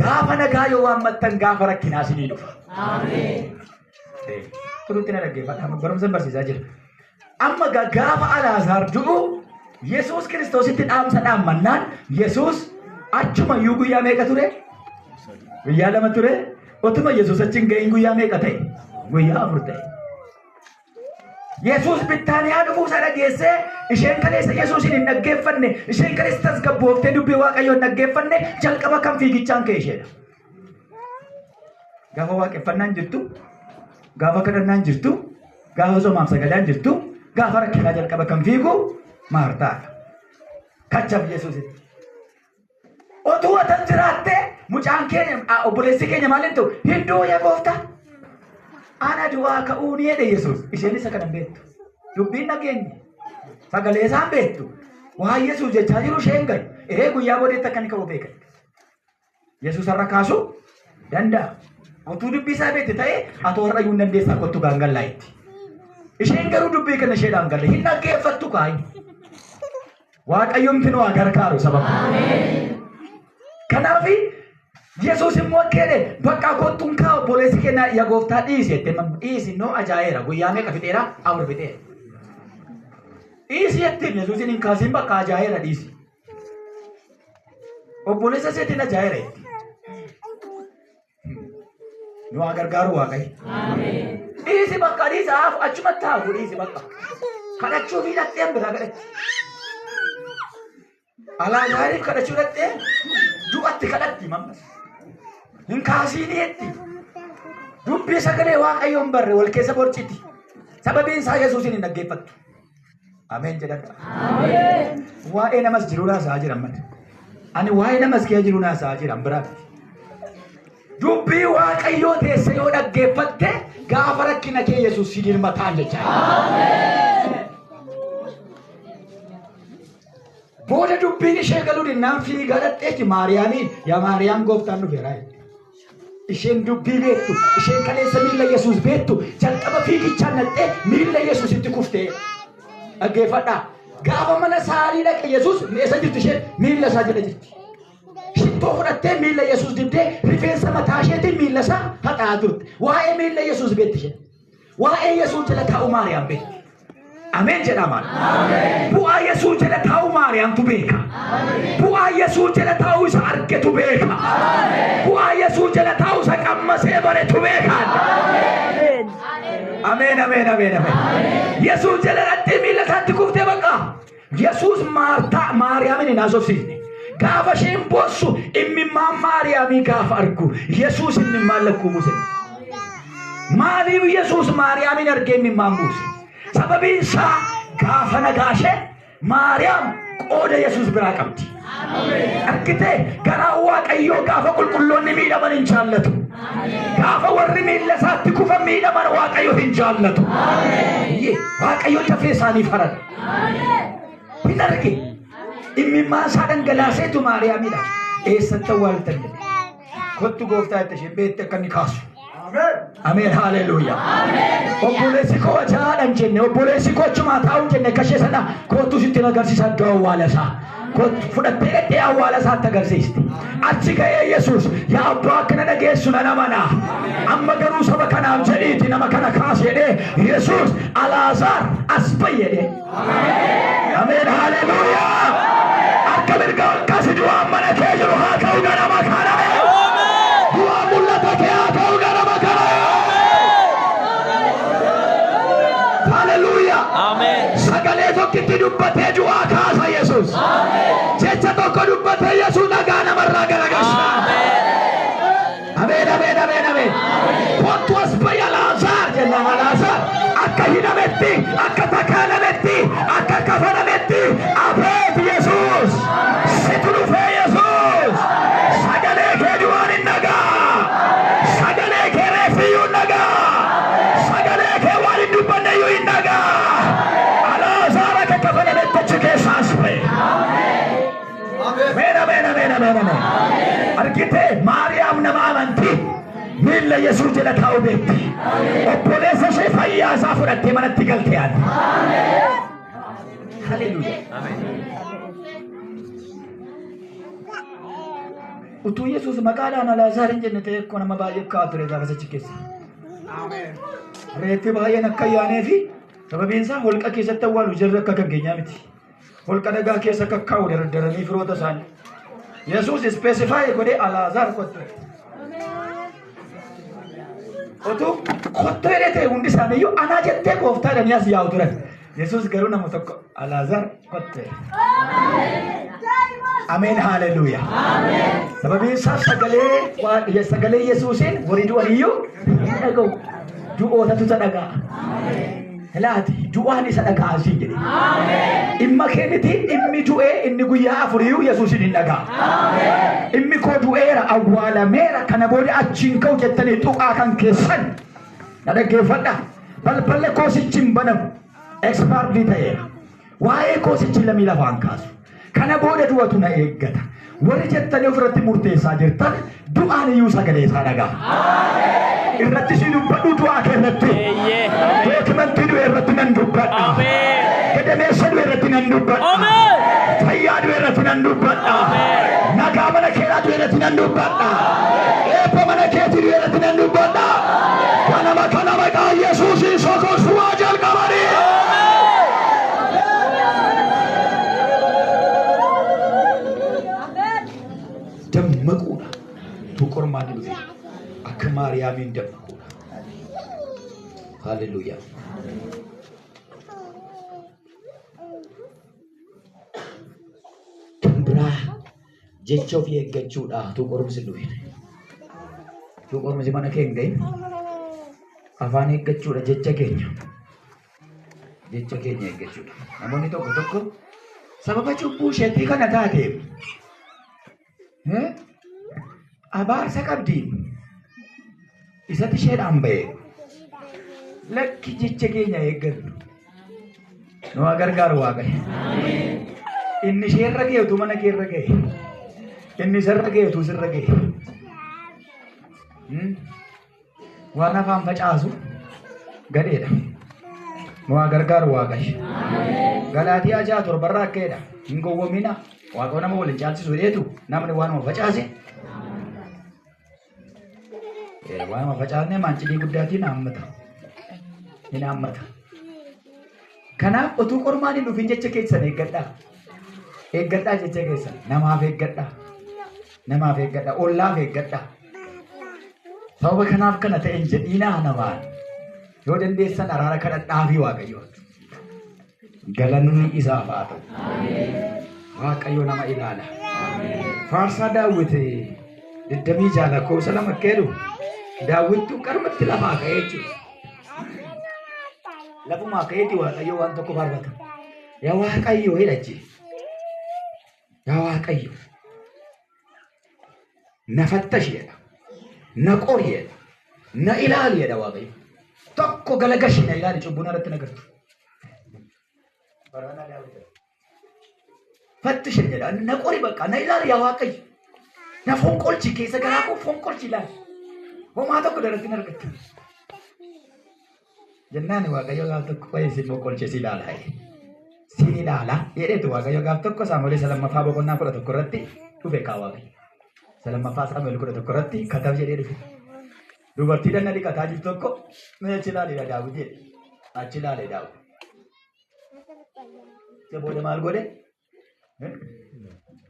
gaafa nagaa yoo waammattan gaafa rakkinaa sinii dhufa. Turutti na dhaggeeffadha. Barumsa barsiisaa jira. Amma gaafa Alaazaar du'u Yesuus Kiristoositti dhaamsa dhaammannaan Yesuus achuma iyyuu guyyaa meeqa ture? Guyyaa 2 ture. Otuma Yesuus achi hin ga'iin guyyaa meeqa ta'e? Guyyaa 4 ta'e. Yesuus Bittaaniyaa dhufuu isaa dhageessee isheen kaleessa Yesuusin hin dhaggeeffanne, isheen kaleessa tasgabbooftee dubbii Waaqayyoo hin dhaggeeffanne jalqaba kan fiigichaan ka'e isheedha. Gaafa waaqeffannaan jirtu, gaafa kadhannaan jirtu, gaafa soomaaf sagadaan jirtu, gaafa rakkinaa jalqaba kan fiigu Maartaadha. Kachaf Yesuusitti. Otuu atan jiraattee mucaan keenya obboleessi keenya maal hin ta'u hin du'u yaa gooftaa. Ana du'aa ka'uu ni jedhe Yesuus. Isheen isa kana hin beektu. Dubbiin dhageenye. Sagalee isaan beektu. Waa Yesuus jechaa jiru isheen galu. Ee guyyaa boodeetti akka inni ka'u beekan. Yesuus har'a kaasuu danda'a. Otuu dubbii isaa beekte ta'ee atoo har'a iyyuu hin dandeessaa kottu gaangallaa itti. Isheen garuu dubbii kana isheedhaan galle hin dhaggeeffattu kaayi. Waaqayyomti nu haa gargaaru saba koo. Kanaaf Yesuus immoo akka jedhe bakka kottuun kaa obboleessi keenya yaa gooftaa dhiisi jettee mamma dhiisi noo ajaa'eera guyyaa meeqa fixeera 4 fixeera. Dhiisi jettiin Yesuusin hin kaasiin bakka ajaa'eera dhiisi. Obboleessa isheetiin ajaa'eera jetti. Nu haa gargaaru Waaqayyo. Dhiisi bakka dhiisi haafu achumatti haafu dhiisi bakka. Kadhachuu fi dhaqxee biraa kadhatti. Alaazaariif kadhachuu dhaqxee du'atti kadhatti mammas. Hin kaasiin jetti. Dubbii sagalee Waaqayyoon barre wal keessa borciti. Sababiin isaa Yesuusin hin dhaggeeffattu. Ameen jedhadha. Waa'ee namas jiruu naasa'aa jiran malee. Ani waa'ee namas kee jiruu naasa'aa jiran biraatti. Dubbii Waaqayyoo teesse yoo dhaggeeffatte gaafa rakkina kee Yesuus si dirmataan jechaa. Booda dubbiin ishee galuu dinnaan fiigaa dhaqxeetti Maariyaamiin yaa Maariyaam gooftaan dhufeera jette. Isheen dubbii beektu, isheen kaleessa miilla Yesuus beektu, jalqaba fiigichaan dhaqxee miilla Yesuusitti kuftee. Dhaggeeffadhaa. Gaafa mana saalii dhaqe Yesuus eessa jirti isheen? Miilla isaa jala jirti. Shittoo fudhattee miilla Yesuus dibdee rifeensa mataa isheetiin miilla isaa haxaa'aa turte. Waa'ee miilla Yesuus beekti isheen. Waa'ee Yesuus jala taa'uu Maariyaam beekti. Ameen jedhaa maal? Bu'aa Yesuus jala taa'uu Maariyaamtu beeka. Bu'aa Yesuus jala taa'uu isa argetu beeka. Bu'aa Yesuus jala taa'uu isa qammasee baretu beeka. Ameen ameen ameen ameen. Yesuus jala dhaqxee miilla isaatti kuftee bakka. Yesuus Maartaa Maariyaamin hin haasofsiisne. Gaafa isheen boossu immimmaan Maariyaamii gaafa argu Yesuus immimmaan lakkuu buuse. Maaliif Yesuus Maariyaamin argee immimmaan buuse? Sababiin isaa gaafa nagaa ishee Maariyaam qooda Yesuus biraa qabdi. Argitee garaa Waaqayyoo gaafa qulqulloonni miidhaman hin jaallatu. Gaafa warri miilla isaatti kufan miidhaman Waaqayyo hin jaallatu. Waaqayyo dafee isaanii farada. Hin arge. Immimmaan isaa dhangalaaseetu Maariyaamidha. Eessatti awwaaltan jedhe. Kottu gooftaa jette isheen beekte akka inni kaasu. Ameen haleluuyaa. Obboleessi koo ajaa'aadha hin jenne obboleessi koo achumaa taa'u hin jenne akka ishee sana kottu sitti hin agarsiisa iddoo awwaala isaa. Kottu fudhattee dhaqxee awwaala isaatti agarsiiste. Achi ga'ee Yesuus yaa abbaa akkana dhageessu nan amana. Amma garuu saba kanaaf jedhiiti nama kana kaasi jedhee Yesuus Alaazaar as ba'i jedhee. Ameen haleluuyaa. Harka mirga ol kaasi du'aan mana kee jiru haa ka'u ganama kana. Du'aan mul'ata kee haa ka'u ganama kana. Haleluuyaa. Ameen. Sagalee tokkitti dubbatee du'aa kaasa Yesuus. Jecha tokko dubbatee Yesuus dhagaa namarraa garagalcha. Ameen ameen ameen ameen. Kottu as ba'i Alaazaar jennaan Alaazaar akka hidhametti akka takaalametti akka kafanametti abeet Yesuus situ dhufee Yesuus sagalee kee du'aan hin dhagaa sagalee kee reeffiyyuu hin dhagaa sagalee kee waan hin dubbanne iyyuu hin dhagaa. Argite Maariyaam nama amantii miilla Yesuus jala taa'u beekti. Obboleessa ishee fayyaa isaa fudhattee manatti galte yaadde. Haleluuyaa. Utuu Yesuus maqaadhaan Alaazaar hin jenne ta'e akkuma nama baay'ee kaa'aa ture gaafa achi keessa. Reeffi baay'een akka yaanee fi sababiin isaa holqa keessatti awwaalu jarri akka kan keenyaa miti. Holqa dhagaa keessa akka kaa'u dardaranii firoota isaanii. Yesuus specify godhee Alaazaar kottu. Utuu kottu jedhee ta'e hundi isaaniiyyuu anaa jettee gooftaa jedhanii as yaa'u turan. Yesuus garuu nama tokko Alaazaar kottu jedhe. Ameen haleluuyaa. Sababiin isaa sagalee Yesuusiin warri du'an iyyuu hin dhaga'u. Du'ootatu isa dhaga'a. Laati du'aan isa dhaga'a siin jedhe. Dhimma kee miti dhimmi du'ee inni guyyaa afuriyyuu Yesuusin hin dhaga'a. Dhimmi koo du'eera awwaalameera kana booda achiin ka'u jettanii tuqaa kan keessan na dhaggeeffadha. Balballi koosichi hin banamu. Expired ta'eera. Waa'ee koosichi lamii lafaan kaasu. Kana booda du'atu na eeggata. Warri jettanii ofirratti murteessaa jirtan du'aan iyyuu sagalee isaa dhaga'a. Irratti si dubbadhu du'aa kee irratti. Eeyyee. Dookimantii du'e irratti nan dubbadha. Ameen. Gadameessa du'e irratti nan dubbadha. Ameen. Fayyaa du'e irratti nan dubbadha. Nagaa mana keeraa du'e irratti nan dubbadha. Eebba mana keetii du'e irratti nan dubbadha. Kanama kana maqaa Yesuusiin sokorsuwaa jalqabanii. Dammaquudha. Tu qormaanni dhufe akka Maariyaamiin dammaquudha. Haleluuyaa. Kan biraa jecha ofii eeggachuudha. Tu qorumsi dhufe. Tu qorumsi mana kee hin gahin. Afaan eeggachuudha jecha keenya. Jecha keenya eeggachuudha. Namoonni tokko tokko sababa cubbuu isheetii kana taateef abaarsa qabdi. Isatti isheedhaan ba'e. Lakki jecha keenya eeggannu. Nu haa gargaaru Waaqayyo. Inni isheerra ga'e utuu mana keerra ga'e. Inni isarra ga'e utuu sirra ga'e. Waan afaan facaasu gadheedha. Nu haa gargaaru Waaqayyo. Galaatiyaa 6:7 akka jedha. Hin gowwoomina. Waaqayyo nama waliin caalchisu jedheetu namni waanuma facaase. Waanuma facaasne maancidii guddaatiin haammata. Hin haammata. Kanaaf utuu qormaan hin dhufin jecha keessan eeggadhaa. Eeggadhaa jecha keessan. Namaaf eeggadhaa. Namaaf eeggadhaa. Ollaaf eeggadhaa. Sababa kanaaf kana ta'e hin jedhiinaa namaan. Yoo dandeessan araara kadhadhaafii Waaqayyo. Galanni isaaf haa ta'u. Waaqayyo nama ilaala. Faarsaa Daawwit 26 lakkoofsa 2 akka jedhu Daawwittu qarmatti lafaa ka'ee jechuudha. Lafumaa ka'eeti Waaqayyo waan tokko faarfata. Yaa Waaqayyo jedha. Yaa Waaqayyo. Na fattashi jedha. Na qori jedha. Na ilaali jedha Waaqayyo. Tokko galagashi na ilaali cubbuu narratti na gartu. Faarfannaa Daawwit. Fattishi jedha. Na qori bakka na ilaali yaa Waaqayyo. Na fonqolchi keessa garaa koo fonqolchi ilaali. Homaa tokko darratti hin argattu. Jennaan Waaqayyo gaaf tokko qo'ee si fonqolche si ilaala. Si ilaala jedheetu Waaqayyo gaaf tokko Saamu'eel isa lammaffaa boqonnaa 11 irratti dhufe kaa Waaqayyo. Isa lammaffaa Saamu'eel 11 irratti katab jedhee dhufe. Dubartii dhagna dhiqataa jirtu tokko mee achi ilaali Daawit jedhe. Achi ilaale Daawit. Isa booda maal godhe?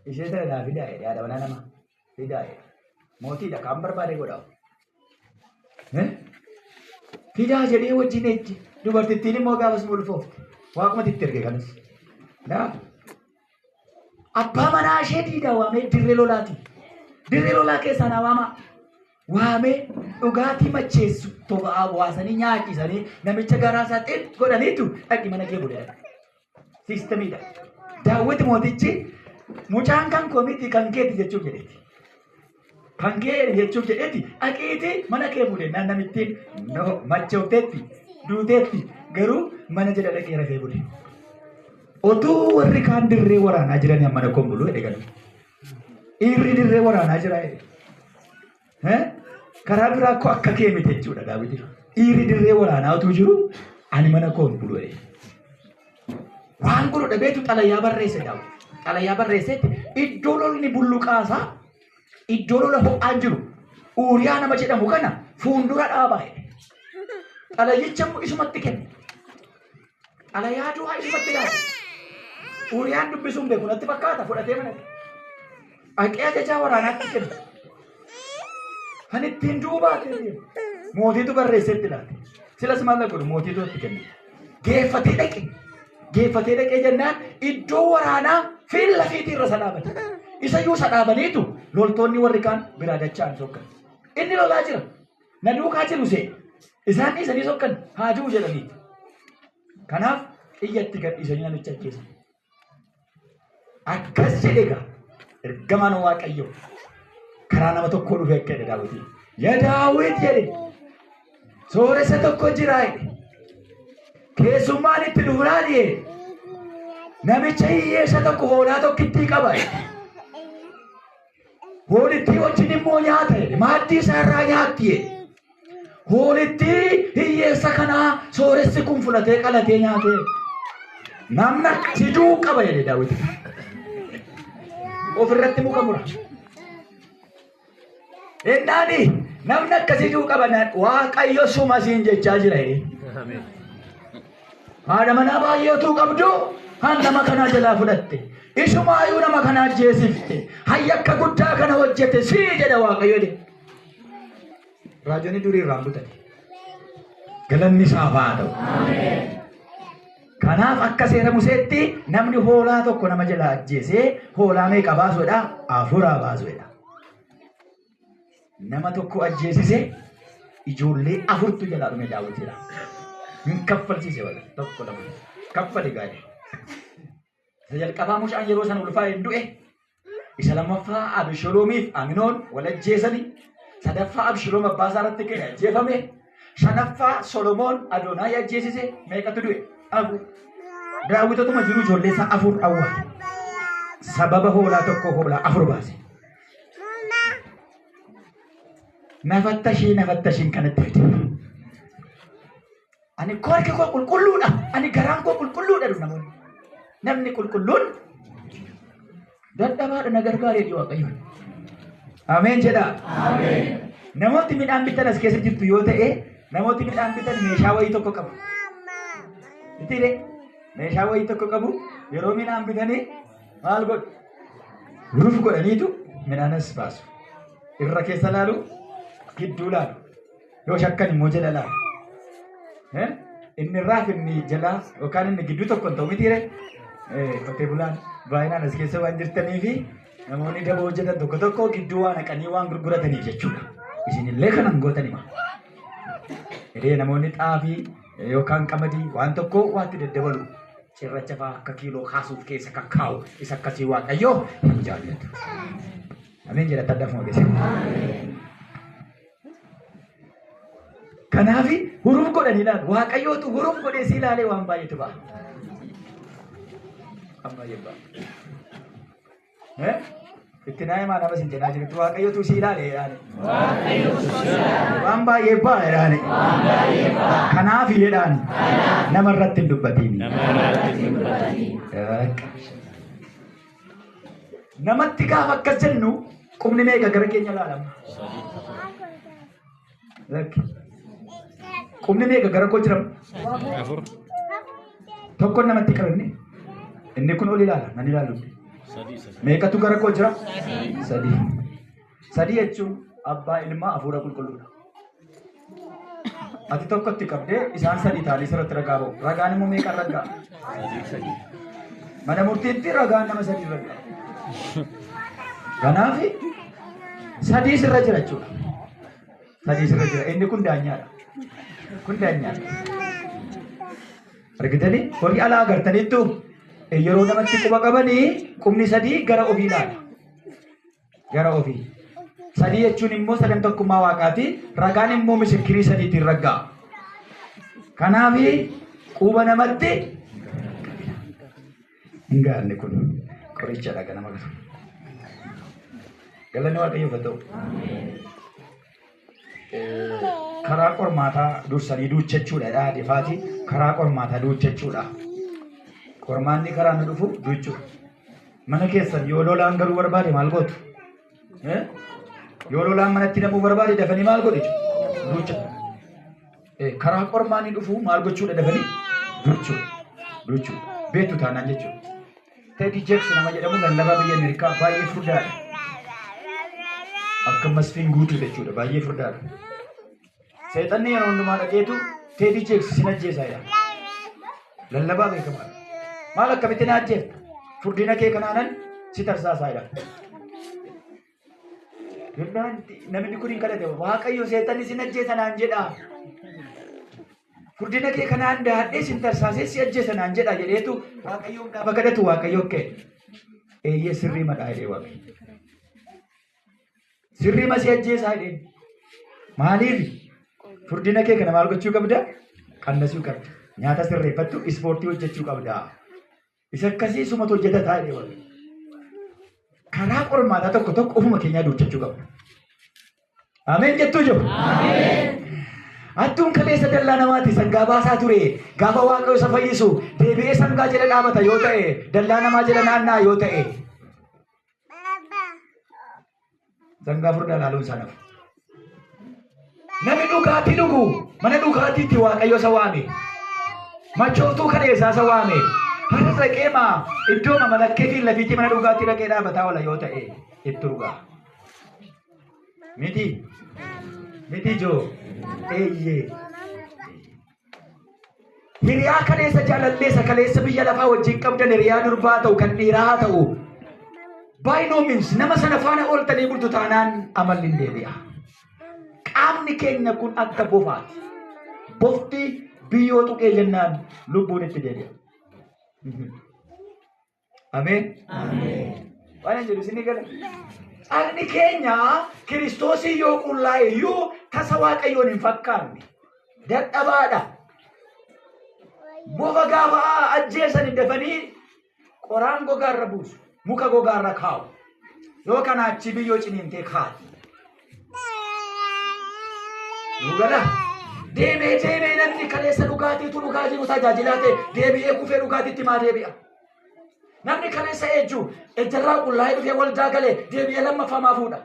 Ishee tana naa fidaa jedhe haadha manaa nama fidaa jedhe. Mootiidha kaan barbaade godha. Fidaa jedhee wajjin ejje. Dubartittiin immoo gaafas ulfoofte. Waaqumatti itti erge kanas. Naa abbaa manaa ishee diidaa waamee dirree lolaati. Dirree lolaa keessaa naa waamaa. Waamee dhugaatii macheessu toba waasanii nyaachisanii namicha garaa isaa xir godhaniitu dhaqi mana kee bulee. Siistamiidha. Daawwiti mootichi mucaan kan koo miti kan keeti jechuuf jedheeti. Kan kee jechuuf jedheeti dhaqiiti mana kee bulee naan namittiin no machoofteetti duuteetti garuu mana jala dhaqee rafee bule. Otuu warri kaan dirree waraanaa jiranii mana koon buluu jedhe galu. Dhiirri dirree waraanaa jira jedhe. Karaa biraa koo akka kee miti jechuudha Daawit. Dhiirri dirree waraanaa utuu jiru ani mana koo hin bulu jedhe. Waan godhu dhabeetu xalayaa barreesse Daawit. Xalayaa barreesseetti iddoo lolli bulluqaasaa iddoo lola ho'aan jiru Uuriyaa nama jedhamu kana fuuldura dhaabaa jedhe. Xalayicha immoo isumatti kenne. Xalayaa du'aa isumatti laate. Uuriyaan dubbisuun beeku natti fakkaata fudhatee mana. Dhaqee ajajaa waraanaatti kenne. Kan ittiin du'uu baatee deemu. Mootiitu barreesseetti laate. Silas maal godhu mootiitu itti kenne. Geeffatee dhaqe. Geeffatee dhaqee jennaan iddoo waraanaa fiilla lafiitii irra isa dhaabate. Isa iyyuu isa dhaabaniitu loltoonni warri kaan biraa dacha'an sokkan. Inni lolaa jira. Na duukaa jiru see. Isaan dhiisanii sokkan haa du'u jedhaniitu. Kanaaf xiyyatti gadhiisanii namicha ajjeesan. Akkas jedhe egaa ergamaan Waaqayyoo karaa nama tokkoo dhufe akka jedhe Daawitiin. Yaa Daawit jedhe sooressa tokko jira jedhe. Keessummaan itti dhufnaan jedhe namicha hiyyeessa tokko hoolaa tokkittii qaba jedhe. Hoolittii wajjin immoo nyaata jedhe. Maaddii isaa irraa nyaatti jedhe. Hoolittii hiyyeessa kanaa sooressi kun fudhatee qalatee nyaate. Namni akkasii du'uu qaba jedhe Daawit. Ofirratti muka mura. Ennaani namni akkasii du'uu qaba naan Waaqayyo suma siin jechaa jira jedhe. Haadha manaa baay'ee utuu qabdu han nama kanaa jalaa fudhatte. Isumaayyuu nama kanaa ajjeesifte. Hayyakka guddaa kana hojjete sii jedha Waaqayyo jedhe. Raajonni durii irraan butate. Galanni isaaf haa ta'u. Kanaaf akka seera Museetti namni hoolaa tokko nama jalaa ajjeesee hoolaa meeqa baasuudha? Afuraa baasuudha. Nama tokko ajjeesise ijoollee afurtu jalaa dhume Daawitidha. Hin kaffalchiise wala tokko lama kaffali gaarii. Isa jalqabaa mucaan yeroo sana ulfaa'e hin du'e. Isa lammaffaa Abisholoomiif Aminoon wal ajjeesanii. Sadaffaa Abisholoom abbaa isaa irratti ka'e ajjeefame. Shanaffaa Solomoon Adoonaay ajjeesise meeqatu du'e? Afur. Daawitotuma jiru ijoollee isaa afur awwaale. Sababa hoolaa tokko hoolaa afur baase. Nafattashii nafattashiin kanatti fide. Ani koo harki koo qulqulluudha. Ani garaan koo qulqulluudha jedhu namoonni. Namni qulqulluun dadhabaadha na gargaaree jedhu Waaqayyoon. Ameen jedhaa. Namooti midhaan bitan as keessa jirtu yoo ta'e namooti midhaan bitan meeshaa wayii tokko qabu. Mitiire meeshaa wayii tokko qabu yeroo midhaan bitanii maal godhu? Ruf godhaniitu midhaan as baasu. Irra keessa laalu, gidduu laalu. Yoo shakkan immoo jala laalu. Inni irraa fi inni jalaa yookaan inni gidduu tokko hin ta'u mitiire qotee bulaan baay'inaan as keessa waan jirtanii fi namoonni daboo hojjetan tokko tokko gidduu waa naqanii waan gurgurataniif jechuudha. Isinillee kanan gootan hima. Jedhee namoonni xaafii yookaan qamadii waan tokko waatti daddabalu cirracha fa'aa akka kiiloo kaasuuf keessa kan kaa'u isa akkasii Waaqayyoo hin jaallatu. Ameen jedha taddafuma keessa. Kanaaf huruuf godhanii ilaalu. Waaqayyootu huruuf godhee si ilaalee waan baay'eetu ba'a. Waan baay'ee ba'a. Itti naa himaa nama sin jedhaa jirutti Waaqayyootu si ilaale jedhaani. Waan baay'ee ba'a jedhaani. Kanaaf jedhaani. Nama irratti hin dubbatiin. Namatti gaafa akkas jennu qubni meeqa gara keenya ilaalama? Lakki. Qubni meeqa gara koo jira? Afur. Tokkoon namatti qabamne. Inni kun ol ilaala, nan ilaalu. Sadii sadii. Meeqatu gara koo jira? Sadii. Sadii jechuun abbaa ilmaa hafuura qulqulluudha. Ati tokkotti qabdee isaan sadii ta'anii sirratti ragaa ba'u. Ragaan immoo meeqan ragaa? Sadii sadii. Mana murtiitti ragaan nama sadii ragaa. Kanaaf sadii sirra jira jechuudha. Sadii sirra jira. Inni kun daanyaadha. Kun daanyaadha. Argitanii horii alaa agartaniittu yeroo namatti quba qabanii qubni sadii gara ofii ilaala. Gara ofii. Sadii jechuun immoo sadan tokkummaa waaqaati. Ragaan immoo misikirii sadiitiin ragga'a. Kanaaf quba namatti hin gaanne kun qorichadha ganama kana. Galanni Waaqayyoof haa ta'u. Karaa qormaataa dursanii duuchachuudha dhaadhifaati. Karaa qormaataa duuchachuudha. Qormaanni karaa nu dhufu duuchuudha. Mana keessan yoo lolaan garuu barbaade maal gootu? Yoo lolaan manatti namuu barbaade dafanii maal godhu? Duucha. Karaa qormaanni dhufu maal gochuudha dafanii? Duuchuudha. Duuchuudha. Beektu taanaan jechuudha. Teddy Jakes nama jedhamu lallabaa biyya Ameerikaa baay'ee furdaadha. Akka masfiin guutuu jechuudha baay'ee furdaadha. Seexanni yeroo hundumaa dhaqeetu Teddy Jakes sin ajjeesaa jedha. Lallabaa beekamaadha. Maal akkamitti na ajjeefta? Furdina kee kanaanan si tarsaasaa jedha. Jennaan namni kun hin kadhate Waaqayyo seexanni sin ajjeesa naan jedha. Furdina kee kanaan daadhee sin tarsaasee si ajjeesa naan jedha jedheetu Waaqayyoon gaafa kadhatu Waaqayyo kee. Eeyyee sirrii madhaa jedhee Waaqayyo. Sirrii ma si ajjeesaa jedheen. Maaliif? Furdina kee kana maal gochuu qabda? Qannasuu qabda. Nyaata sirreeffattu ispoortii hojjechuu qabda. Isa akkasii sumatu hojjetataa jedhee Waaqayyo. Karaa qormaataa tokko tokko ofuma keenyaa duuchachuu qabna. Ameen jettuu jiru. Hattuun kaleessa dallaa namaati sangaa baasaa ture. Gaafa Waaqayyo isa fayyisu deebi'ee sangaa jala dhaabata yoo ta'e dallaa namaa jala naannaa yoo ta'e sangaa furdaa ilaaluun isaa nafu. Namni dhugaatii dhugu mana dhugaatiitti Waaqayyo isa waame. Machooftuu kaleessaa isa waame. Har'a dhaqee maa iddoo malakkee fi lafiitti mana dhugaatii dhaqee dhaabataa oola yoo ta'e itti dhugaa. Miti. Miti joo. Eeyyee. Hiriyaa kaleessa jaalalleessa kaleessa biyya lafaa wajjin qabdan hiriyaa durbaa ta'u kan dhiiraa haa ta'u. By no means nama sana faana ooltanii bultu taanaan amalli hin deebi'a. Qaamni keenya kun akka bofaati. Bofti biyyoo tuqee jennaan lubbuun itti deebi'a. Ameen. Waan hin jedhu isinii gala. Dhagni keenya Kiristoosii yoo qullaa'e iyyuu tasa Waaqayyoon hin fakkaanne. Dadhabaadha. Bofa gaafa ajjeesan dafanii qoraan gogaarra buusu. Muka gogaarra kaa'u. Yoo kana achi biyyoo ciniintee kaati. Nu gala. Deemee deemee namni kaleessa dhugaatiitu dhugaa jiru tajaajilaa ta'e deebi'ee kufee dhugaatiitti maa deebi'a? Namni kaleessa ejju ejjarraa qullaa'ee dhufee waldaa galee deebi'ee lammaffaa maa fuudha?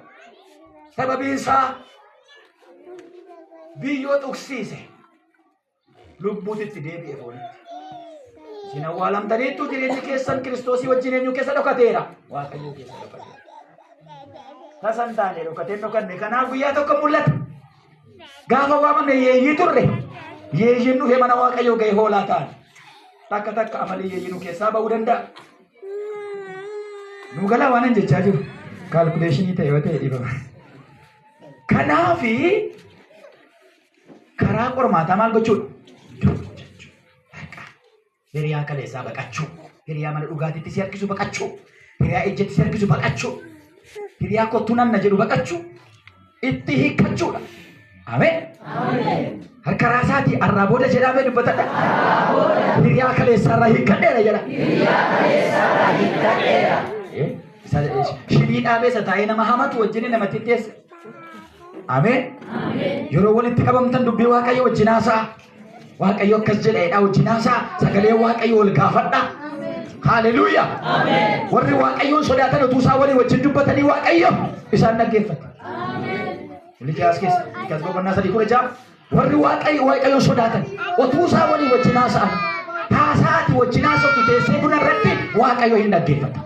Sababiin isaa biyyoo tuqsiise lubbuutitti deebi'e foonitti. Isin awwaalamtaniittu jireenyi keessan Kiristoosii wajjin eenyu keessa dhokateera? Waaqayyoo keessa dhokateera. Tasa hin taane dhokatee hin dhokanne kanaaf guyyaa tokko mul'ata. Gaafa waamamne yeeyyii turre yeeyyiin dhufee mana Waaqayyoo ga'e hoolaa ta'an. Takka takka amalli yeeyyii nu keessaa ba'uu danda'a. Nu galaa waan an jechaa jiru. Kaalkuleeshinii ta'e yoo ta'e dhiifama. Kanaafi karaa qormaataa maal gochuudha? Duuchachuu. Hiriyaa kaleessaa baqachuu. Hiriyaa mana dhugaatiitti si harkisu baqachuu. Hiriyaa ejjatti si harkisu baqachuu. Hiriyaa kottuu nanna jedhu baqachuu. Itti hiikkachuudha. Ameen. Harka raasaatii arraa booda jedhaa mee dubbatadha. Hiriyaa kaleessaarraa hiikkadheera jedha. Eh, Shinii dhaabee isa taa'ee nama hamatu wajjin namatti teessa. Ameen. Yeroo walitti qabamtan dubbii Waaqayyo wajjin haasa'a. Waaqayyo akkas jedheedha wajjin haasa'a. Sagalee Waaqayyo wal gaafadha. Haleluuyaa. Warri Waaqayyoon sodaatan utuu isaan walii wajjin dubbatanii Waaqayyo isaan dhaggeeffata. Mikiyaas keessa Mikiyaas boqonnaa 3:16 warri Waaqayyo Waaqayyoon sodaatan utuu isaan walii wajjin haasa'an haasaati wajjin haasoftu teessee buna irratti Waaqayyo hin dhaggeeffata.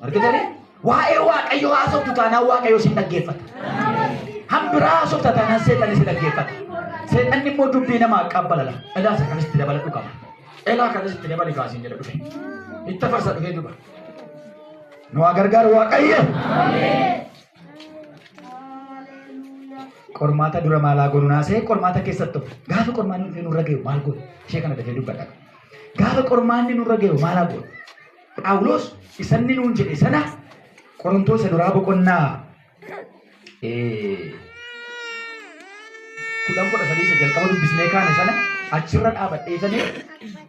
Argitanii? Waa'ee Waaqayyoo haasoftu taanaan Waaqayyo sin dhaggeeffata. Hambiraa haasofta taanaan seexanni si dhaggeeffata. Seexanni immoo dubbii namaa qabbalala. Elaa isa kanas itti dabaladhu qaba. Elaa kanas itti dabali kaasiin jedha dhufe. Itti farsa dhufee duba. Nu haa gargaaru Waaqayyo. Qormaata dura maalaa goonu naasee qormaata keessatti of gaafa qormaanni dhufee nurra gahu maal goonu ishee kana dafee dubbadha. Gaafa qormaanni nurra gahu maalaa goonu Phaawulos isa inni nuun jedhe sana Qorontoos isa duraa boqonnaa 10:13 isa jalqaba dubbisnee kaane sana achirra dhaabadhee sanii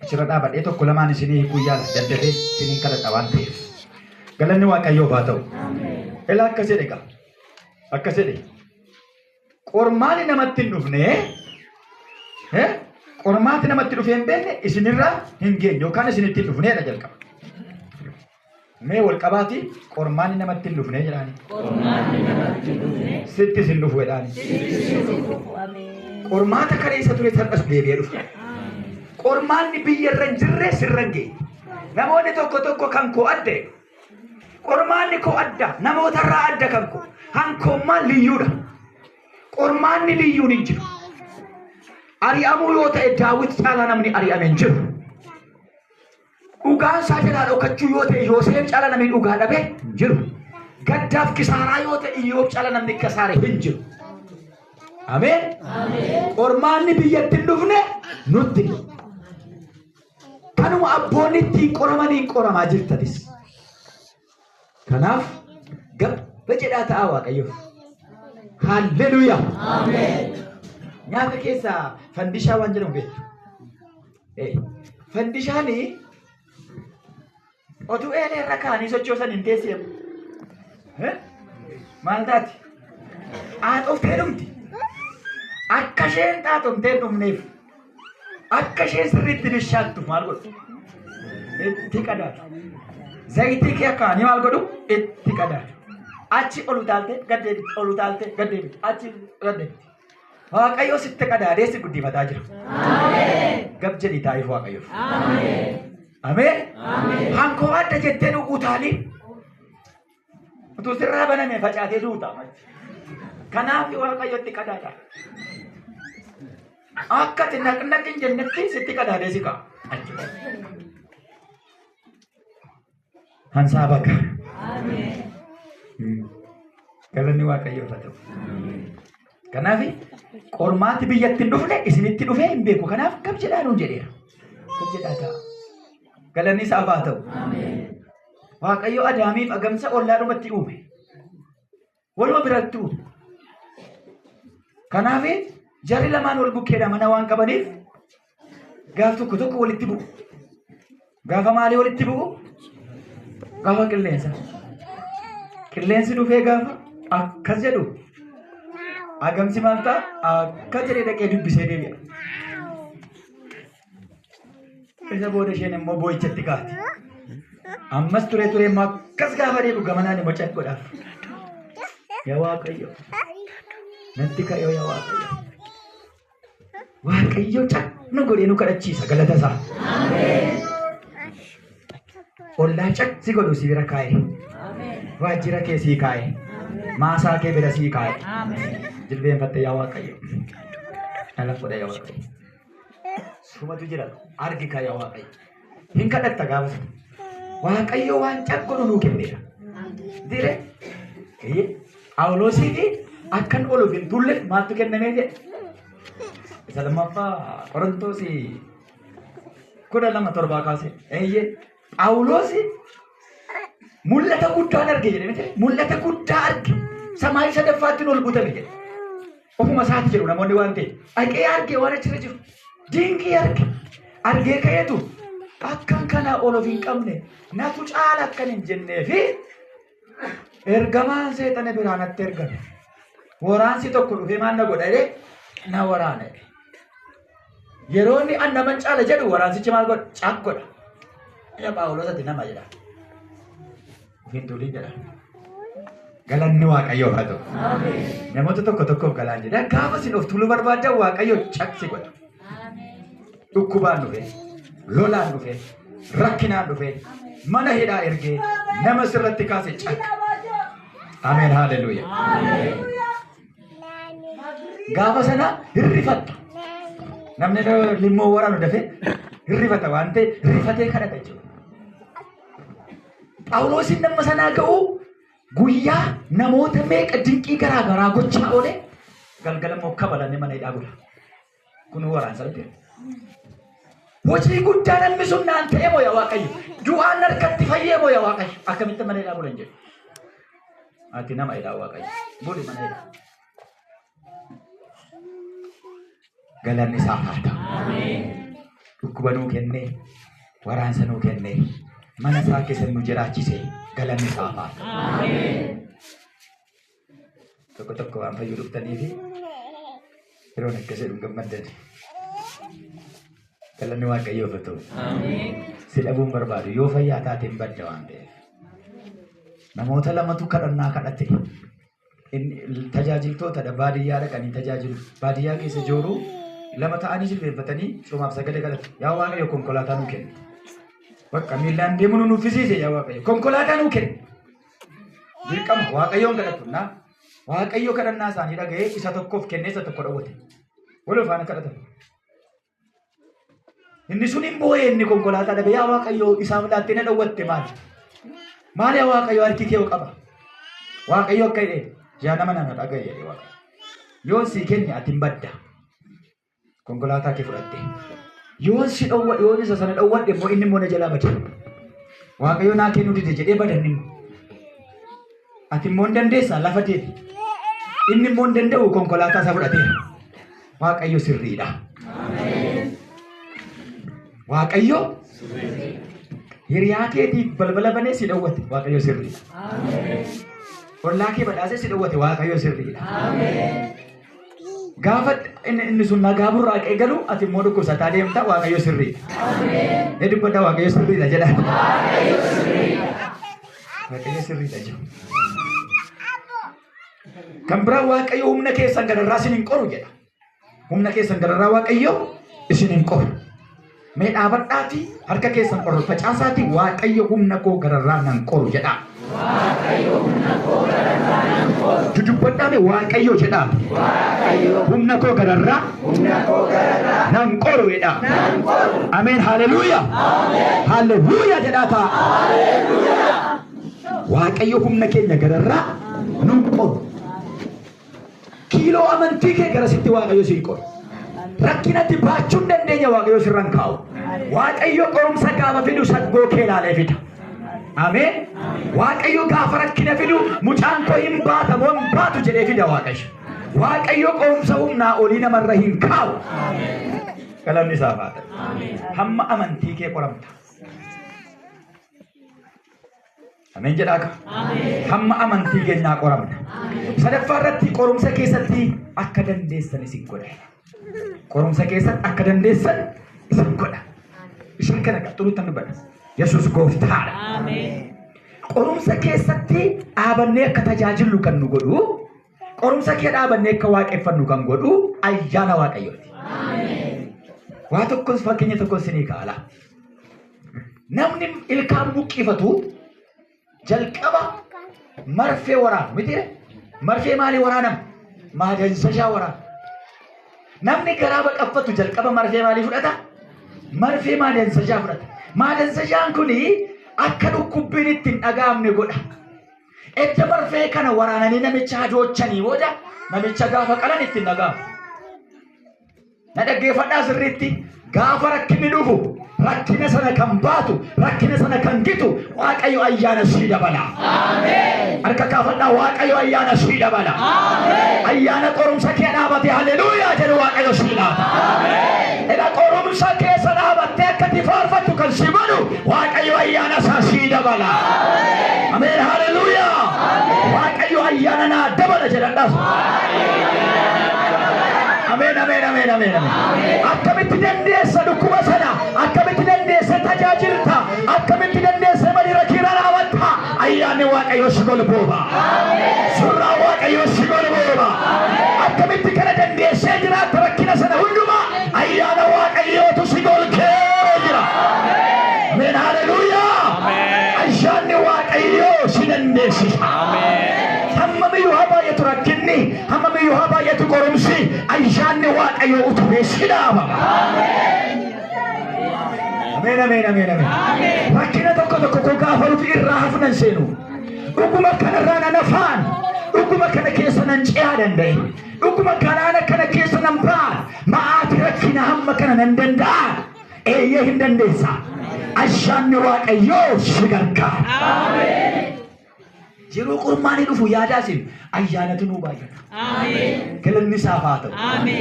achirra dhaabadhee tokko lamaan isinii hiikuu yaala daddafee isiniin kadhadha waan ta'eef. Galanni Waaqayyoof haa ta'u. Elaa akkas jedhe egaa. Akkas jedhe. Qormaanni namatti hin dhufne qormaati namatti dhufee hin beekne isinirraa hin geenye yookaan isinitti hin dhufneedha jalqaba. Mee wal qabaati qormaanni namatti hin dhufne jedhaani. Sitti isin dhufu jedhaani. Ameen. Qormaata kaleessa ture salphas deebi'ee dhufa. Qormaanni biyya irra hin jirre sirra hin geenye. Namoonni tokko tokko kan koo adda jedhu. Qormaanni koo adda namootarraa adda kan koo. Hankoommaa liyyuudha. Qormaanni liyyuun hin jiru. Ari'amuu yoo ta'e Daawit caalaa namni ari'ame hin jiru. Dhugaan isaa jalaa dhokachuu yoo ta'e Yoseef caalaa namni dhugaa dhabe hin jiru. Gaddaaf kisaaraa yoo ta'e Iyyoob caalaa namni kasaare hin jiru. Ameen. Qormaanni biyyatti hin dhufne nutti. Kanuma abboonni ittiin qoramaniin qoramaa jirtanis. Kanaaf gabba jedhaa ta'aa Waaqayyoof. Haalleluuyaa. Nyaata keessaa fandishaa waan jedhamu beektu. Fandishaan otuu eelee irra kaa'anii sochoosan hin teessee. Maal taati? Xaaxoftee dhumti. Akka isheen xaaxomtee hin dhumneef akka isheen sirriitti bishaattuuf maal godhu? Itti qadaadu. Zayitii kee kaa'anii maal godhu? Itti qadaadu. Achi ol utaaltee gad deebiti, ol utaaltee gad deebiti, achi gad deebiti. Waaqayyo sitti qadaadee si guddifataa jira. Gab jedhii taa'iif Waaqayyoof. Ameen. Hankoo adda jettee nu utaalii. Utuu sirraa baname facaatee duuta. Kanaaf Waaqayyotti qadaada. Akka ati naqnaq hin jennetti sitti qadaadee si ka'a. Hansaa baga. Galanni Waaqayyoof haa ta'u. Kanaaf qormaati biyyatti hin dhufne isinitti dhufee hin beeku. Kanaaf gab jedhaa nuun jedheera. Gab jedhaa ta'a. Galanni isaaf haa ta'u. Waaqayyo Adaamiif agamsa ollaadhumatti uume. Waluma biratti uume. Kanaaf jarri lamaan wal bukkeedha mana waan qabaniif gaaf tokko tokko walitti bu'u. Gaafa maalii walitti bu'u? Gaafa qilleensa. Qilleensi dhufee gaafa akkas jedhu agamsi maal ta'a? Akka jedhee dhaqee dubbisee deebi'a. Isa booda isheen immoo boo'ichatti kaati. Ammas turee turee immoo akkas gaafa deebi'u gamanaan immoo cat godhaaf. Yaa Waaqayyo natti ka'ee yaa Waaqayyo. Waaqayyo cat nu godhee nu kadhachiisa galata isaa. Ollaa cat si godhu si bira kaa'e. Waajjira kee sii kaa'e. Maasaa kee bira sii kaa'e. Jilbeenfatte yaa Waaqayyo. Dhala godha yaa Waaqayyo. Sumatu jira argi kaa yaa Waaqayyo. Hin kadhatta gaafa sana. Waaqayyo waan cat godhu nuu kenneera. Dire Phaawulosii fi akkan ol of hin tuulleef maaltu kennamee jedhe? Isa lammaffaa Qorontoos 12:7 kaasee. Eeyyee Phaawulos mul'ata guddaan arge jedhe miti mul'ata guddaa arge samaayii sadaffaatti ol butame jedhe. Ofuma isaati jedhu namoonni waan ta'eef dhaqee arge waan achirra jiru dinqii arge argee ka'eetu akkan kanaa ol of hin qabne natu caala akkan hin jennee fi ergamaan seexana biraa natti ergame. Waraansi tokko dhufee maal na godha jedhee na waraana jedhe. Yeroo inni an naman caala jedhu waraansichi maal godha? Caq godha. Yaa Phaawulos ati nama jedha. Ofiin tuuliin jedha. Galanni Waaqayyoof haa ta'u. Namoota tokko tokkoof galaan jedha. Gaafa isin of tuuluu barbaaddan Waaqayyo caq si godha. Dhukkubaan dhufe, lolaan dhufe, rakkinaan dhufe, mana hidhaa ergee nama sirratti kaase caq. Ameen haaleluyyaa. Gaafa sana hirrifatta. Namni limmoo waraanu dafee hirrifata waan ta'e rifatee kadhata jechuudha. Phaawulosiin nama sanaa ga'u guyyaa namoota meeqa dinqii garaa garaa gochaa oole galgala immoo kabalanii mana hidhaa godha. Kun waraansa miti. Hojii guddaa namni sun naan ta'e moo yaa Waaqayyo? Du'aan harkatti fayyee moo yaa Waaqayyo? Akkamitti mana hidhaa bulan jedhu. Ati nama hidhaa Waaqayyo. Buli mana hidhaa. Galanni isaaf haa ta'u. Dhukkuba nuu kennee, waraansa nuu kennee, mana isaa keessa nu jiraachise galanni isaaf haa ta'u. Tokko tokko waan fayyuu dhuftanii fi Yeroon akkas jedhu gammaddan. Galanni Waaqayyoof haa ta'u. Si dhabuun barbaadu yoo fayyaa taate hin badda waan ta'eef. Namoota lamatu kadhannaa kadhate. Tajaajiltootadha baadiyyaa dhaqanii tajaajilu. Baadiyyaa keessa jooruu lama ta'anii jilbeenfatanii soomaaf sagalee kadhatu. Yaa Waaqayyo, konkolaataa nuu kenni. Bakka miillaan deemu nu nuffisiise, yaa Waaqayyo. Konkolaataa nuu kenni. Dirqama Waaqayyoon kadhatu. Naa Waaqayyo kadhannaa isaanii dhaga'ee isa tokkoof kennee isa tokko dhowwate. Wal faana kadhatan. Inni sun hin boo'ee, inni konkolaataa dhabe, yaa Waaqayyo, isaaf laattee na dhowwatte maali? Maali yaa Waaqayyo, harki kee qaba? Waaqayyo akka jedhe, yaa nama nana dhaga'i jedhe Waaqayyo. Yoon sii kenne ati hin badda. Konkolaataa kee fudhatte. Yoon si dhowwa, yoon isa sana dhowwadhe immoo inni immoo na jalaa bade. Waaqayyo naa kennuu dide jedhee badan immoo. Ati immoo hin dandeessaa, lafa deemi. Inni immoo hin danda'u, konkolaataa isaa fudhateera. Waaqayyo sirriidha. Waaqayyo hiriyaa keetiif balbala banee si dhowwate, Waaqayyo sirriidha. Ollaa kee badhaasee si dhowwate, Waaqayyo sirriidha. Gaafa inni sun nagaa burraaqee galu ati immoo dhukkubsataa deemta, Waaqayyo sirriidha. Mee dubbadhaa, Waaqayyo sirriidha jedha. Waaqayyo sirriidha jiru. Kan biraa, Waaqayyo humna keessan gararraa isin hin qoru jedha. Humna keessan gararraa Waaqayyo isin hin qoru. Mee dhaabadhaatii harka keessan ol facaasaatii, Waaqayyo humna koo gararraa nan qoru jedha. Dudubbadhaa mee, Waaqayyo jedha. Humna koo gararraa nan qoru jedha. Ameen, haleluuyaa. Haleluuyaa jedhaa ta'a. Waaqayyo humna keenya gararraa nun qoru. Kiiloo amantii kee garasitti Waaqayyo siin qoru. Rakkinatti baachuu hin dandeenya Waaqayyo sirran kaa'u. Waaqayyo qorumsa gaafa fidu saggoo kee ilaalee fida. Ameen. Waaqayyo gaafa rakkina fidu mucaan koo hin baata moo hin baatu jedhee fida Waaqayyo. Waaqayyo qorumsa humnaa olii namarra hin kaa'u. Galanni isaaf haa ta'u. Hamma amantii kee qoramta. Ameen jedhaa ka. Hamma amantii keenyaa qoramna. Sadaffaa irratti, qorumsa keessatti akka dandeessan isin godha. Qorumsa keessatti akka dandeessan isin godha. Isheen kana qaxxurutti dubbadha. Yesuus gooftaadha. Qorumsa keessatti dhaabannee akka tajaajillu kan nu godhu, qorumsa kee dhaabannee akka waaqeffannu kan godhu ayyaana Waaqayyooti. Waa tokkos fakkeenya tokko isinii kaala. Namni ilkaan buqqifatu jalqaba marfee waraanu mitiire? Marfee maalii waraanama? Maadansashaa waraana. Namni garaa baqaffatu jalqaba marfee maalii fudhata? Marfee maadansashaa fudhata. Maadansashaan kuni akka dhukkubbiin itti hin dhaga'amne godha. Edda marfee kana waraananii namicha hadoochanii booda namicha gaafa qalan itti hin dhaga'amu. Na dhaggeeffadhaa sirriitti, gaafa rakkinni dhufu rakkina sana kan baatu, rakkina sana kan gitu Waaqayyo ayyaana sii dabala. Harka kaafadhaa, Waaqayyo ayyaana sii dabala. Ayyaana qorumsa kee dhaabate haleluuyaa jedhu Waaqayyo sii laata. Egaa qorumsa keessa dhaabattee akka itti faarfattu kan si godhu Waaqayyo ayyaana isaa sii dabala. Ameen, haleluuyaa. Waaqayyo ayyaana naa dabala jedhadhaas. Ameen, ameen, ameen, ameen, ameen. Akkamitti dandeessa dhukkuba sana? Akkamitti dandeessa tajaajilta? Akkamitti dandeessa madira kiira raawwatta? Ayyaanni Waaqayyo si golbooba. Surraa Waaqayyo si golbooba. Akkamitti kana dandeessee jiraatta rakkina sana hundumaa? Ayyaana Waaqayyootu si golkee jira. Ameen, haleluuyaa. Ayyaanni Waaqayyoo si dandeessisa. Hammamiyyuu haa baay'atu rakkinni, hammamiyyuu haa baay'atu qorumsi, ayyaanni Waaqayyoo utubee si dhaaba. Ameen, ameen, ameen, ameen. Rakkina tokko tokko koo gaafa nuti irraa hafnan seenu. Dhuguma kanarraa nan hafaan, dhuguma kana keessa nan ce'aa danda'e. Dhuguma galaana kana keessa nan ba'a. Ma'aati rakkina hamma kana nan danda'a. Eeyyee, hin dandeessa. Ayyaanni Waaqayyoo si gargaara. Yeroo qormaanii dhufu yaadaa isin ayyaanatu nuu baay'ata. Galanni isaaf haa ta'u.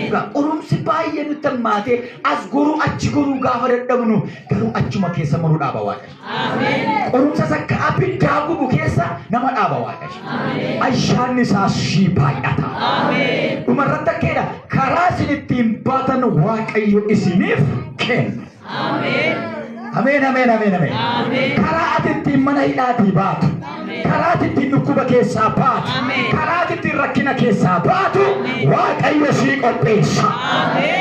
Egaa qorumsi baay'ee nutti hammaatee as goruu achi goruu gaafa dadhabnu garuu achuma keessa maruu dhaaba Waaqayyo. Qorumsa akka abiddaa gubu keessa Nama dhaaba Waaqayyo. Ayyaanni isaa sii baay'ata. Dhumarratti akkeedha. Karaa isin ittiin baatan Waaqayyo isiniif kenna. Ameen, ameen, ameen, ameen. Karaa ati ittiin mana hidhaatii baatu. Karaa ati ittiin dhukkuba keessaa baatu. Karaa ati ittiin rakkina keessaa baatu Waaqayyo sii qopheessa.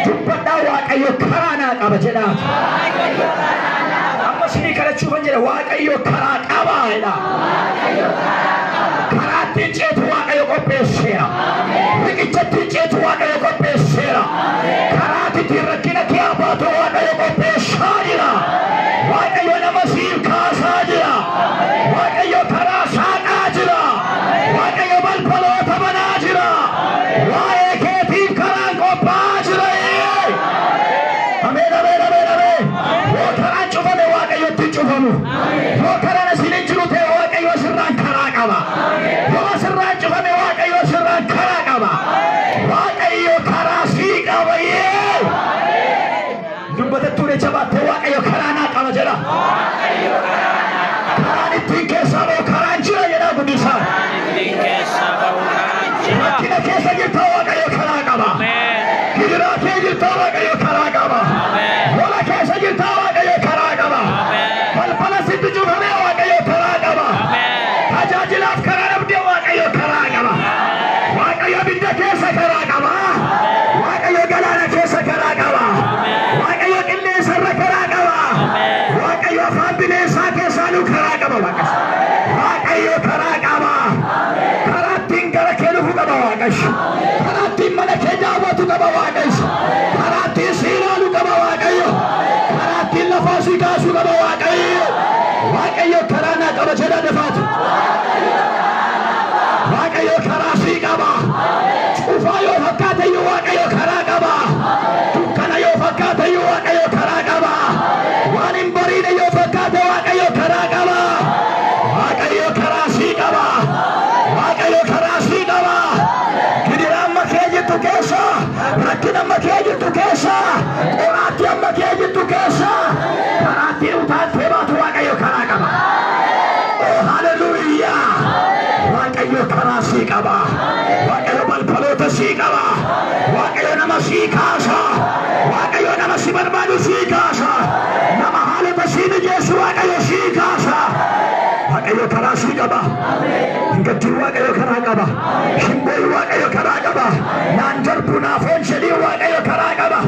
Dubbadhaa, Waaqayyo karaa naa qaba jedhaatu. Amma isinii kadhachuufan jedha, Waaqayyo karaa qaba jedha. Karaa ittiin ceetu Waaqayyo qopheesseera. Riqicha ittiin ceetu Waaqayyo qopheesseera. Karaa ittiin rakkina kee baatu Waaqayyo qopheessaa jira. Waaqayyo nama siif kaasaa jira. Waaqayyo karaa saaqaa jira. Waaqayyo balbaloota banaa jira. Waa'ee keetiif karaan qophaa'aa jira. Ameen, ameen, ameen, ameen. Yoo karaan cufame Waaqayyotti hin cufamu. Yoo karaan asin hin jiru ta'e Waaqayyo asirraan karaa qaba. Yoo asirraan cufame Waaqayyo asirraan karaa qaba. Waaqayyo karaa sii qaba yee. Dubbatattuu jabaattee, Waaqayyo karaa naa qaba jedha. Karaan ittiin keessaa ba'u karaan jira jedha guddisaa. Ittiin keessaa ba'u karaan jira. Rakkina keessa jirta, Waaqayyo karaa qaba. Ameen. Gidiraa kee jirta, Waaqayyo karaa qaba. Ameen. Lola keessa jirta, Waaqayyo karaa qaba. Ameen. Balbala sitti cufame, Waaqayyo karaa qaba. Ameen. Tajaajilaaf karaa dhabdee, Waaqayyo karaa qaba. Waaqayyo abidda keessa karaa qaba. Waaqayyo galaana keessa karaa qaba. Waaqayyo qilleensa irra karaa qaba. Waaqayyo afaan bineensaa keessaanuu karaa qaba. Waaqayyo. Waaqayyo karaa qaba. Karaa ittiin gara kee dhufu qaba Waaqayyo. Karaa ittiin mana kee daawwatu qaba Waaqayyo. Karaa ittiin si ilaalu qaba Waaqayyo. Karaa ittiin lafaa si kaasu qaba Waaqayyo. Waaqayyo karaa naa qaba jedhaa dafaatu. Waaqayyo karaa sii qaba. Cufaa yoo fakkaate iyyuu Waaqayyo karaa qaba. Dukkana yoo fakkaate iyyuu Waaqayyo karaa qaba. Waan hin bariine yoo fakkaate Waaqayyo karaa qaba. Waaqayyo karaa sii qaba. Waaqayyo karaa sii qaba. Gidiraa amma kee jirtu keessa, rakkina amma kee jirtu keessa, qoraattii amma kee jirtu keessa, karaa ittiin utaaltee baatu Waaqayyo karaa qaba. Oh, hallelujah! Waaqayyo karaa sii qaba. Waaqayyo balbaloota sii qaba. Waaqayyo nama sii kaasa. Waaqayyo nama si barbaadu sii kaasa. Nama haalota sii mijeessu Waaqayyo sii kaasa. Waaqayyo karaa sii qaba. Hin gaddin, Waaqayyo karaa qaba. Hin boo'in, Waaqayyo karaa qaba. Naan darbu naafoon jedhii, Waaqayyo karaa qaba.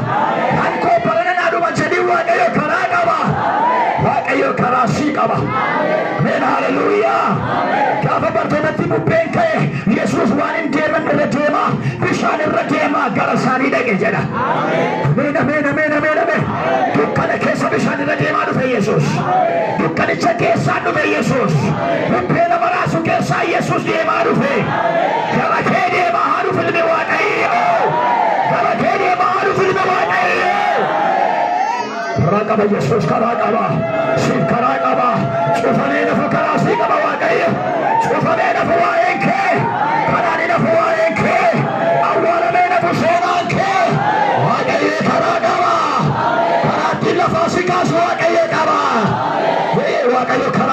Kan koo barana naa dhuma jedhii, Waaqayyo karaa qaba. Waaqayyo karaa sii qaba. Ameen, hallelujah. Gaafa bartootatti bubbeen ka'e, Yesuus waan hin deeman irra deema, bishaan irra deema gara isaanii dhaqe jedha. Ameen, ameen, ameen, ameen, ameen. Dukkana keessa bishaan irra deemaa dhufe Yesuus. Dukkanicha keessaa dhufe Yesuus. Bubbee nama raasu keessaa Yesuus deemaa dhufe. Gara kee deemaa haa dhufu ilmi Waaqayyo. Gara kee deemaa haa dhufu ilmi Waaqayyo. Karaa qaba Yesuus, karaa qaba. Siif karaa qaba. Cufamee nafu karaa sii qaba Waaqayyo. Cufamee nafu waa'een kee. Karaan nafu waa'een kee. Awwaalamee nafu seenaan kee. Waaqayyo karaa qaba. Karaa ittiin lafaa si kaasu Waaqayyo qaba. Waaqayyo karaa